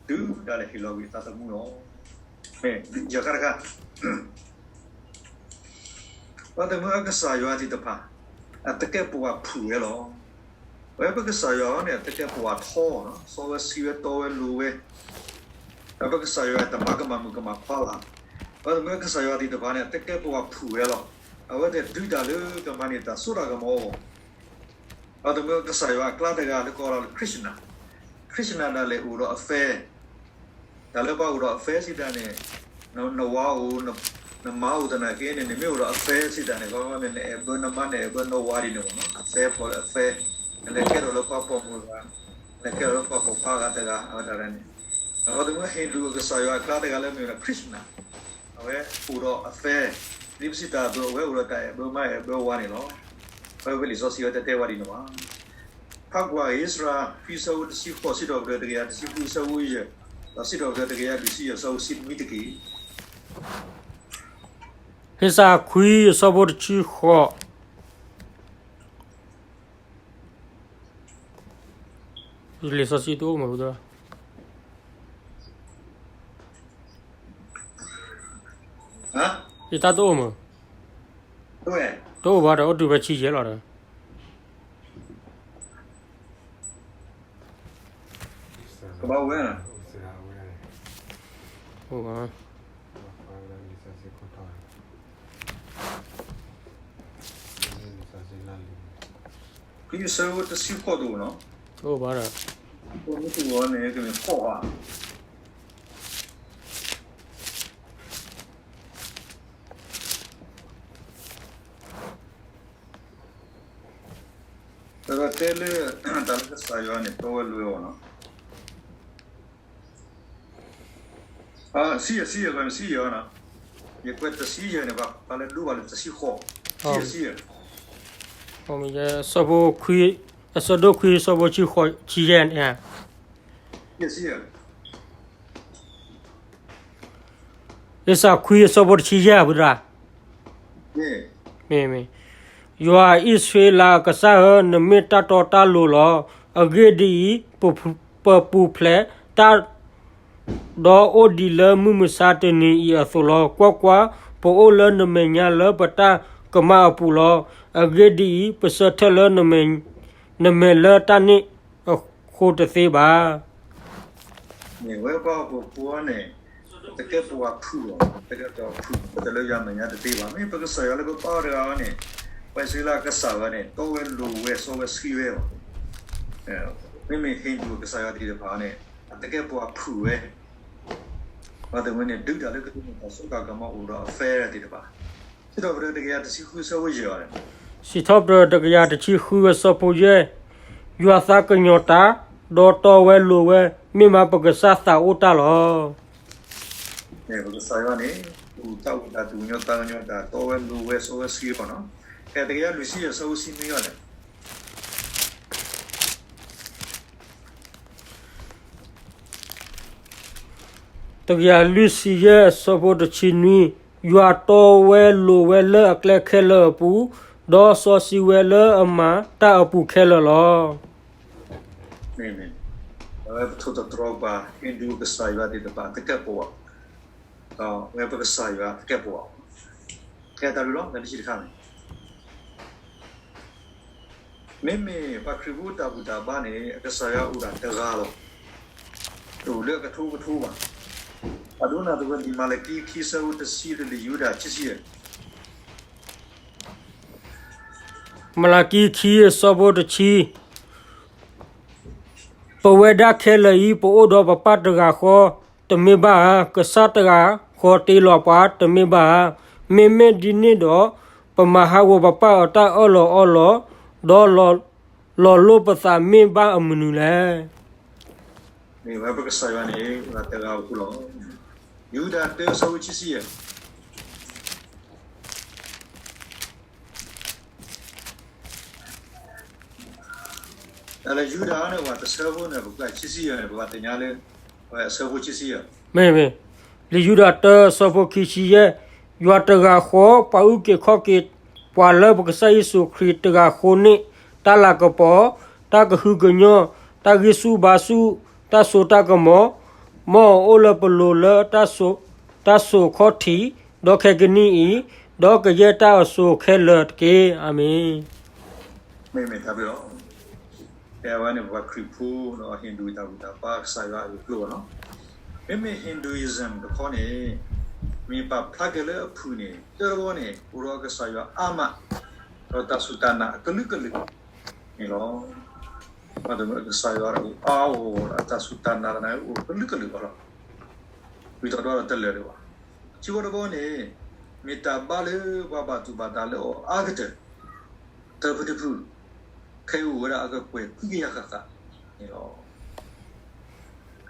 တုၤဒၣ်လဲာ်ဟ့ၣ်လီၤကွံာ်အသးသမူလီၤ. မ့ၢ်ယၤခါတခါ ပှၤတမုၢ်အကစၢ်ယွၤသ့ၣ်တဖၣ် အတကဲပဝးဖုၣ်ဝဲလီၤ. ဝဲပကစၢ်ယွၤအံၤန့ၣ် အတကဲပဝးထီ, စီဝဲဆှံဝဲတီဝဲလိၤဝဲ, ပကစၢ်ယွၤတမၤကမၣ်မုၣ်ကမၣ်ခွါဘၣ်. ပှၤတမုၢ်အကစၢ်ယွၤသ့ၣ်တဖၣ်န့ၣ် အတကဲပဝးဖုၣ်ဝဲလီၤ. အဝဲသ့ၣ်ဒုးတၢ်လၢကမၤန့ၢ်တၢ်စိတၢ်ကမီၤအဂီၢ် ပှၤတမုၢ်အကစၢ်ယွၤအကျါတဂၤလၢကိးလီၤလၢ Krishna, Krishna ဒၣ်လဲာ်အိၣ်ဒီးအသဲ, တၢ်လၢပှၤအိၣ်ဒီးအသဲစံးတၢ်န့ၣ်, နဝၤအိၣ်, နမါအိၣ်သနာ်က့န့ၣ် နမ့ၢ်အိၣ်ဒီးအသဲစံးတၢ်န့ၣ် ခီန့ၣ် နအဲၣ်ဘၢနမါ နအဲၣ်ဘၢနဝၤဒ်န့ၣ်မ့ၢ်နီၤ. အသဲပီၣ်လၢအသဲ, နလဲၤကဲထီၣ်လၢပှၤပိာ်မုၣ်ဂၤ, နလဲၤကဲထီၣ်လၢပှၤပိာ်ခွါဂၤတဂၤ အဝဲဒၣ်န့ၣ်, ပှၤတမုၢ်ဟ့ၣ်ဒူၣ်အကစၢ်ယွၤအကျါတဂၤလၢမ့ၢ်ဝဲဒၣ် Krishna, အဝဲအိၣ်ဒီးအသဲ, ဒ်ပစံးတၢ်အသိး အဝဲအိၣ်ဒီးတၢ်အဲၣ်ဘၢမါအဲၣ်ဘၢဝၤန့ၣ်လီၤ. အဝဲလံာ်စီဆှံဝဲတတဲဝဲဒ်န့ၣ်ဘၣ်. ဖးကွၢ်ဧ့စြၤ ခွံဆၢဖိတဆံဃိး စံးထီၣ်ပတြၢၤတကယၤတဆံဃုအဆၢဖိယဲၢ်, ဒီးစံးထီၣ်ပတြၢၤတကယၤလွံၢ်ဆံယဲၢ်အဆၢဖိတဆံနွံတက့ၢ်. ဟ့းစးခွံအဆၢဖိတဆံဃိး, လံာ်စီဆှံတအိၣ်မး, ယတၢ်တအိၣ်မး, တအိၣ်ဘၣ်ဒီး အိၣ်တုၤဖဲဆံယဲၢ်လီၤဒီး ကဘၣ်ဝဲ, အိၣ်ဘၣ်, ခွံဆၢဖိတဆံဃိးတအိၣ်နီၤ, တအိၣ်ဘၣ်ဒီး မ့ၢ်တအိၣ်န့ၣ် ကမ့ၢ်ဃိးဧါ. ဒီးတဲလၢ တၢ်လၢကစၢ်ယွၤန့ၣ် တီဝဲလိၤဝဲအီၤနီၤ. ဆံယဲၢ်, ဆံယဲၢ်, ဆံယဲၢ်နီၤ, ယကွဲးတဆံယဲၢ်န့ၣ် ပှၤလၢဒိဘၣ်လၢတဆံဃိး, ဆံယဲၢ်, ဆံယဲၢ်, အဆၢဒိၣ်ခွံ အဆၢဖိဆံဃိး ဆံယဲၢ်န့ၣ်ဧါ. ဟ့းစးခွံအဆၢဖိတဆံယဲၢ် ပှၤတဂၤ, မ့ၢ်, ယွၤအံၣ်စရ့လးအကစၢ်ဧၢ, နမ့ၢ်တၢ်တီတၢ်လိၤလီၤ. အဂ့ၢ်ဒ်အံၤ, ပပူၤဖျဲးတၢ် ဒီးအိၣ်ဒံးလၢမုၢ်မဆါတနံၤအံၤအသိးလီၤ. ကွၢ်ကွၢ်, ပအိၣ်လၢနမဲာ်ညါလၢပတၢ်ကမၣ်အပူၤလီၤ. အဂ့ၢ်ဒ်အံၤ, ပဆၢထၢၣ်လၢနမဲာ်လၢတၢ်န့ၣ်အဃိတသ့ဘၣ်. မ့ၢ်ဝဲပှၤဟီၣ်ခိၣ်ဖိန့ၣ် တကဲပဝးဖုၣ်လီၤ, တကဲပဝးဖုၣ် တလၢယွၤမဲာ်ညါတသ့ဘၣ်. မ့ၢ်ပကစၢ်ယွၤလၢပဘါအီၤတဂၤန့ၣ်, ပှၤအံၣ်စရ့လးအကစၢ်ဝဲန့ၣ် တီဝဲလိၤဝဲ စီဝဲဆှံဝဲလီၤ. မ့မ့ၢ်ဟ့ၣ်ဒူၣ်အကစၢ်ယွၤသ့ၣ်တဖၣ်န့ၣ် အတကဲပဝးဖုၣ်ဝဲ, ပှၤတမုၢ်န့ၣ် ဒုးတၢ်လၢကဒုးန့ၢ်တၢ်စိတၢ်ကမီၤအိၣ်ဒီးအသဲသ့ၣ်တဖၣ်. စံးထီၣ်ပတြၢၤတကယၤတဆံဃုအဆၢဖိယဲၢ်, စံးထီၣ်ပတြၢၤတကယၤတဆံဃုအဆၢဖိယဲၢ်, ယွၤသးကညီၤတၢ်, ဒီးတီဝဲလိၤဝဲ, မ့ၢ်မးပကစၢ်သးအိၣ်တၢ်လီၤ. ပကစၢ်ယွၤန့ၣ် သူၣ်တၢ်အိၣ်တၢ် သူၣ်ကညီၤသးကညီၤတၢ် တီဝဲလိၤဝဲ စီဝဲဆှံလီၤနီၤ. ကဲတကယၤလွံၢ်ဆံယဲၢ်အဆၢဖိတဆံနွံလီၤ. တကယၤလွံၢ်ဆံယဲၢ်အဆၢဖိတဆံနွံ, ယွၤတီဝဲလိၤဝဲလၢအကျဲခဲလၢာ်အပူၤ, ဒီးစီဆှံဝဲလၢအမၤတၢ်အပူၤခဲလၢာ်လီၤ. မ့ၢ်, အဝဲပထိၣ်သတြီၤပှၤ ဟ့ၣ်ဒူၣ်ကစၢ်ယွၤသ့ၣ်တဖၣ် တကဲပဝး, ဒီးအဝဲပကစၢ်ယွၤတကဲပဝး, ကဲတၢ်ရူလီၤ လၢတဆံတခါန့ၣ် မ့မ့ၢ်ပှၤခရံာ်ဖိတၢ်ဘူၣ်တၢ်ဘါန့ၣ် အကစၢ်ယွၤအိၣ်ဒၣ်တဂၤလီၤ. တအိၣ်လၢအကထိကထိဘၣ်. ပှၤဒိကနၣ်သကိး လံာ်မၤလကံခံ အဆၢဖိတဆံ ဒီးလံာ်ယူဒၤခံဆံယဲၢ် မၤလကံခံ အဆၢဖိတဆံ, ပဝဲဒၣ်ခဲလၢာ်အံၤ ပအိၣ်ဒီးပပၢ်တဂၤဃီတမ့ၢ်ဘၣ်ဧါ, ကစၢ်တဂၤဃီတ့လီၤပှၤ တမ့ၢ်ဘၣ်ဧါ. မ့မ့ၢ်ဒ်န့ၣ်ဒီး ပမၤဟးဂီၤပပၢ်အတၢ်အၢၣ်လီၤအီလီၤ, ဒီးလီၤလိာ်ပသးမ့ၢ်ဘၣ်အမနုၤလဲၣ်. မ့ၢ်ဝဲပကစၢ်ယွၤန့ၣ် ပှၤတဂၤဧိၤလီၤ. ယူဒၤတၢ အဆၢဖိခံဆံယဲၢ် တၢ်လၢယူဒၤန့ၣ် ပှၤတဆၢဖိန့ၣ် ပကွၢ်ခံဆံယဲၢ်န့ၣ် ပဘၣ်သ့ၣ်ညါလၢ အဝဲအဆၢဖိခံဆံယဲၢ်, မ့ၢ်မ့ၢ်, လံာ်ယူဒၤတၢ အဆၢဖိခံဆံယဲၢ်, ယွၤတဂၤဃီ ပှၤအုၣ်က့ၤခီၣ်က့ၤ ပှၤလၢပကစၢ်ယ့ၣ်ၡူးခရံာ်တဂၤဃီန့ၣ်, တၢ်လၤကပီၤ, တၢ်ကဟုကညီၢ်, တၢ်ဂံၢ်ဆူၣ်ဘါဆူၣ်, တၢ်စိတၢ်ကမီၤ, မ်အအိၣ်လၢပလိၤလၢ တၢ်စိာ်ခီၣ်ထံး, ဒီးခဲကနံၣ်အံၤ, ဒီးကယဲၢ်တၢ်အစိၤခဲလၢာ်တက့ၢ်. အၤမ့ၣ်. မ့မ့ၢ်တၢ်ဘျုးလီၤ. ဖဲအဝဲန့ၣ် ပှၤခရံာ်ဖိဒီး Hindu တၢ်ဘူၣ်တၢ်ဘါ ကစၢ်ယွၤအဂ့ၢ်အကျိၤလီၤ. မ့မ့ၢ် Hinduism တခီန့ၣ် မ့ၢ်ပာ်ဖျါက့ၤလၢအဖုၣ်န့ၣ် တၢ်တဘီန့ၣ် အိၣ်ဒီးကစၢ်ယွၤအါမး ဒီးတၢ်စူၢ်တၢ်နာ်အကလုာ်ကလုာ်န့ၣ်လီၤ. ဘၣ်သ့ၣ်သ့ၣ် ကစၢ်ယွၤအိၣ်အါအါဂီၢ်ဂီၢ်ဒီး တၢ်စူၢ်တၢ်နာ်တၢ်န့ၣ် အိၣ်ကလုာ်ကလုာ်ဘၣ်လီၤ. ဝံၤထီၣ်ဒီးတလၢာ်ဒံးဘၣ်. ခံဘီတဘီန့ၣ် မ့ၢ်တၢ်ဘါလၢပှၤဘၣ်သူၣ်ဘၣ်သးလၢအီၤအါကတၢၢ် တၢဖုတဖု ခဲအံၤအိၣ်ဝဲဒၣ်အကကွဲၢ်ခွံကယၤဃၣ်ဃၣ်န့ၣ်လီၤ.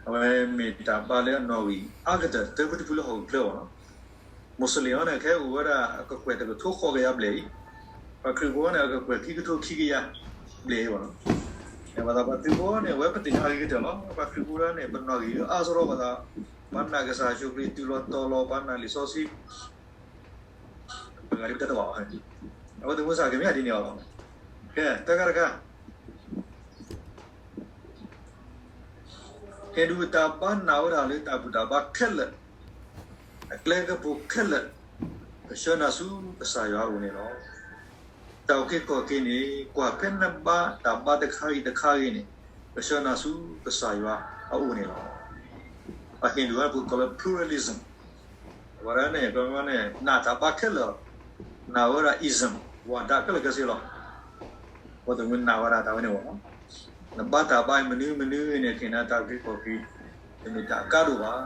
အဝဲမ့ၢ်တၢ်ဘါလၢအနီၣ်ဂံၢ်အါကတၢၢ် တၢဖုတဖုလၢဟီၣ်ခိၣ်ချၢဘၣ်လီၤ. မူးစလ့ၣ်အံၤန့ၣ် ခဲအံၤအိၣ်ဝဲဒၣ်အကကွဲၢ်တကထိဃိးကယၤဘျဲၣ်အံၤ, ပှၤခရံာ်ဖိန့ၣ် အကကွဲၢ်ခံကထိခံကယၤဘျဲၣ်အံၤဘၣ်လီၤ. ဘၣ်သးပှၤသုးဖိန့ၣ် အဝဲပသ့ၣ်ညါအဂ့ၤကတၢၢ်လီၤ. ပှၤခရံာ်ဖိဒၣ်န့ၣ် ပနီၣ်ဂံၢ်လၢအါစရီဘၣ်သး, ပှၤနာ်ကစၢ်ယ့ၣ်ၡူးခရံာ်တုၤလီၤတီၤလီၤ, ပှၤနာ်လံာ်စီဆှံ ပဂၤဒ်ပတဲတဘၣ်ဘၣ်. အဝဲသ့ၣ်မုၢ်ဆါကမ့ၢ်ဒ်န့ၣ်အီၤလီၤ. ကဲ တဂၤတဂၤ ဟဲဒုးတၢ်ဘါနာ်ဝဲဒၣ်လၢတၢ်ဘူၣ်တၢ်ဘါခဲလၢာ်, အကျဲကပူၤခဲလၢာ်, ကဆှၢနၤဆူကစၢ်ယွၤအအိၣ်န့ၣ်လီၤ. တၢ်အုၣ်က့ၤခီၣ်က့ၤန့ၣ် ကွၢ်ဖဲနဘါတၢ်ဘါတခါဂ့ၤတခါဂ့ၤန့ၣ် ကဆှၢနၤဆူကစၢ်ယွၤအအိၣ်န့ၣ်လီၤ. ပှၤဟ့ၣ်ဒူၣ်ဝဲပကိးလၢ pluralism အဝဲဒၣ်န့ၣ် ကန့ၣ် နာ်တၢ်ဘါခဲလၢာ်, နာ်ဝဲဒၣ် ism ဝၣ်ဒၣ်ခဲလၢာ်ခဲဆ့လီၤ. ပှၤတမုၢ်နာ်ဝဲဒၣ်တၢ်ဝဲန့ၣ်ဝဲလီၤ. နဘါတၢ်ဘါအံၤမနုၤမနုၤန့ၣ် က့ၤနၤတၢ်အုၣ်က့ၤခီၣ်က့ၤ တမ့ၢ်တၢ်အကါဒိၣ်ဘၣ်.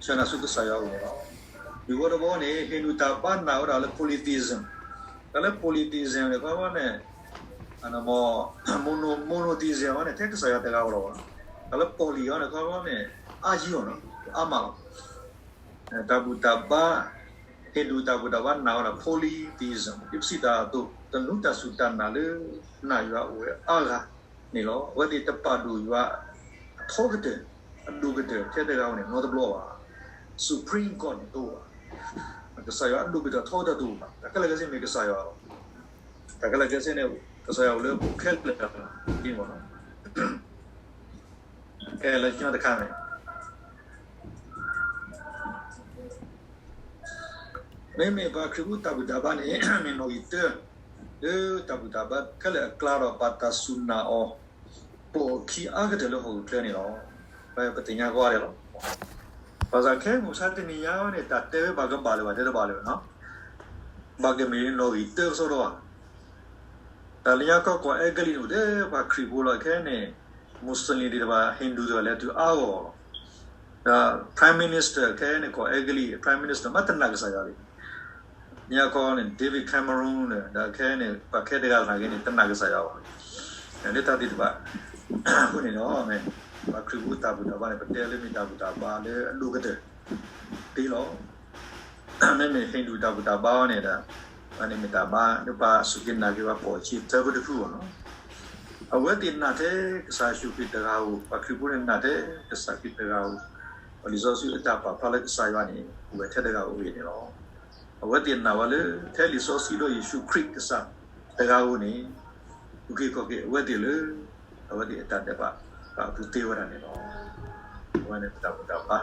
ဆှၢနၤဆူကစၢ်ယွၤအအိၣ်န့ၣ်လီၤ. ဒုးဝဲတဘီန့ၣ် ဟ့ၣ်ဒူၣ်တၢ်ဘါနာ်ဝဲဒၣ်လၢ polytheism, တၢ်လၢ polytheism န့ၣ် ခီန့ၣ် mono- monotheism အီၤန့ၣ် ထဲကစၢ်ယွၤတဂၤဧိၤလီၤ. တၢ်လၢ poly အီၤန့ၣ် ခီန့ၣ် အါယံၤအီၤလီၤ, အါမးလီၤ. တၢ်ဘူၣ်တၢ်ဘါ, ဟ့ၣ်ဒူၣ်တၢ်ဘူၣ်တၢ်ဘါနာ်ဝဲဒၣ် polytheism ဒ်ပစံးတၢ်အသိး တနူတၢ်စူၢ်တၢ်နာ်လၢနာ်ယွၤအိၣ်ဝဲအါဂၤန့ၣ်လီၤ. အဝဲသ့ၣ်တပာ်ဒိၣ်ယွၤအထီကတၢၢ် အဒိၣ်ကတၢၢ်ထဲတဂၤဧိၤန့ၣ် နီတဘျီဘၣ်. Supreme God န့ၣ်တအိၣ်ဘၣ်. ကစၢ်ယွၤအဒိၣ်ကတၢၢ်ထီကတၢၢ်တအိၣ်ဘၣ်. တၢ်ခဲလၢာ်ခဲဆ့မ့ၢ်ကစၢ်ယွၤလီၤ. တၢ်ခဲလၢာ်ခဲဆ့န့ၣ် ကစၢ်ယွၤအိၣ်လၢပူၤခဲလၢာ်လီၤ. ကဲလၢညါတခါန့ၣ် မ့မ့ၢ်ပှၤခရံာ်ဖိတၢ်ဘူၣ်တၢ်ဘါန့ၣ် မ့ၢ်နီၣ်ဂံၢ်တၢ လၢတၢ်ဘူၣ်တၢ်ဘါခဲလၢာ်အကျါဒီး ဘၣ်တၢ်စူၢ်နာ်အီၤ ပိာ်အခံအါကတၢၢ်လၢဟီၣ်ခိၣ်ချၢန့ၣ်လီၤ. ပတသ့ၣ်ညါကွၢ်ဒဲးလီၤ. ဘၣ်ဆၣ်ခဲမုၢ်ဆါတနံၤညါန့ၣ် တၢ်တဲဝဲဘၣ်ကဘၣ်လၢၤဘၣ်တဲတဘၣ်လၢၤဘၣ်နီၤ. ဘၣ်ကမ့ၢ်နီၣ်ဂံၢ်တၢကစီဒီဘၣ်. တၢ်လၢညါကီၢ်အဲကလံးန့ၣ် အိၣ်ထဲပှၤခရံာ်ဖိလီၤ. ခဲန့ၣ် မူးစလ့ၣ်သ့ၣ်တဖၣ် Hindu သ့ၣ်တဖၣ်လဲၤတုၤအါဂီၢ်လီၤ. ဒီး Prime Minister ခဲန့ၣ် ကီၢ်အဲကလံး Prime Minister မ့ၢ်တနာ်ကစၢ်ယွၤလံ. ညါခီန့ၣ် David Cameron န့ၣ် ဒီးခဲန့ၣ် ပှၤခဲတဂၤသနာ်က့န့ၣ် တနာ်ကစၢ်ယွၤဘၣ်. လၢတၢ်သ့ၣ်တဖၣ် အဃိန့ၣ်ဒီး ပှၤခရံာ်ဖိတၢ်ဘူၣ်တၢ်ဘါန့ၣ် ပတဲလၢမ့ၢ်တၢ်ဘူၣ်တၢ်ဘါလၢအဒိၣ်ကတၢၢ်သ့လီၤ. မ့မ့ၢ် Hindu တၢ်ဘူၣ်တၢ်ဘါအီၤန့ၣ်ဒီး အန့ၣ်မ့ၢ်တၢ်ဘါလၢပှၤစူၢ်က့ၤနာ်က့ၤပှၤပိာ်အခံတၢဖုတဖုအီၤနီၤ. အဝဲသ့ၣ်နာ်ထဲကစၢ်ယ့ၣ်ၡူးခရံာ်တဂၤဧိၤ, ပှၤခရံာ်ဖိန့ၣ်နာ်ထဲကစၢ်ခရံာ်တဂၤဧိၤ, ပှၤလံာ်စီဆှံအတၢ်ပာ်ဖျါလၢကစၢ်ယွၤန့ၣ် အိၣ်ဝဲထဲတဂၤဧိၤအဂ့ၢ်န့ၣ်လီၤ. အဝဲသ့ၣ်နာ်ဝဲလၢ ထဲလံာ်စီဆှံဒီးယ့ၣ်ၡူးခရံာ်ကစၢ်တဂၤဧိၤန့ၣ် အုၣ်က့ၤခီၣ်က့ၤအဝဲသ့ၣ်လၢ အဝဲသ့ၣ်အတၢ်ဒဲးဘး အပူၤသ့ဝဲဒၣ်န့ၣ်လီၤ. အဝဲန့ၣ်ပတၢ်ဘူၣ်တၢ်ဘါ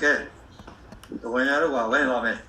ကဲ တဝဲညါတဝဲန့ၣ်လီၤ. မ့ၢ်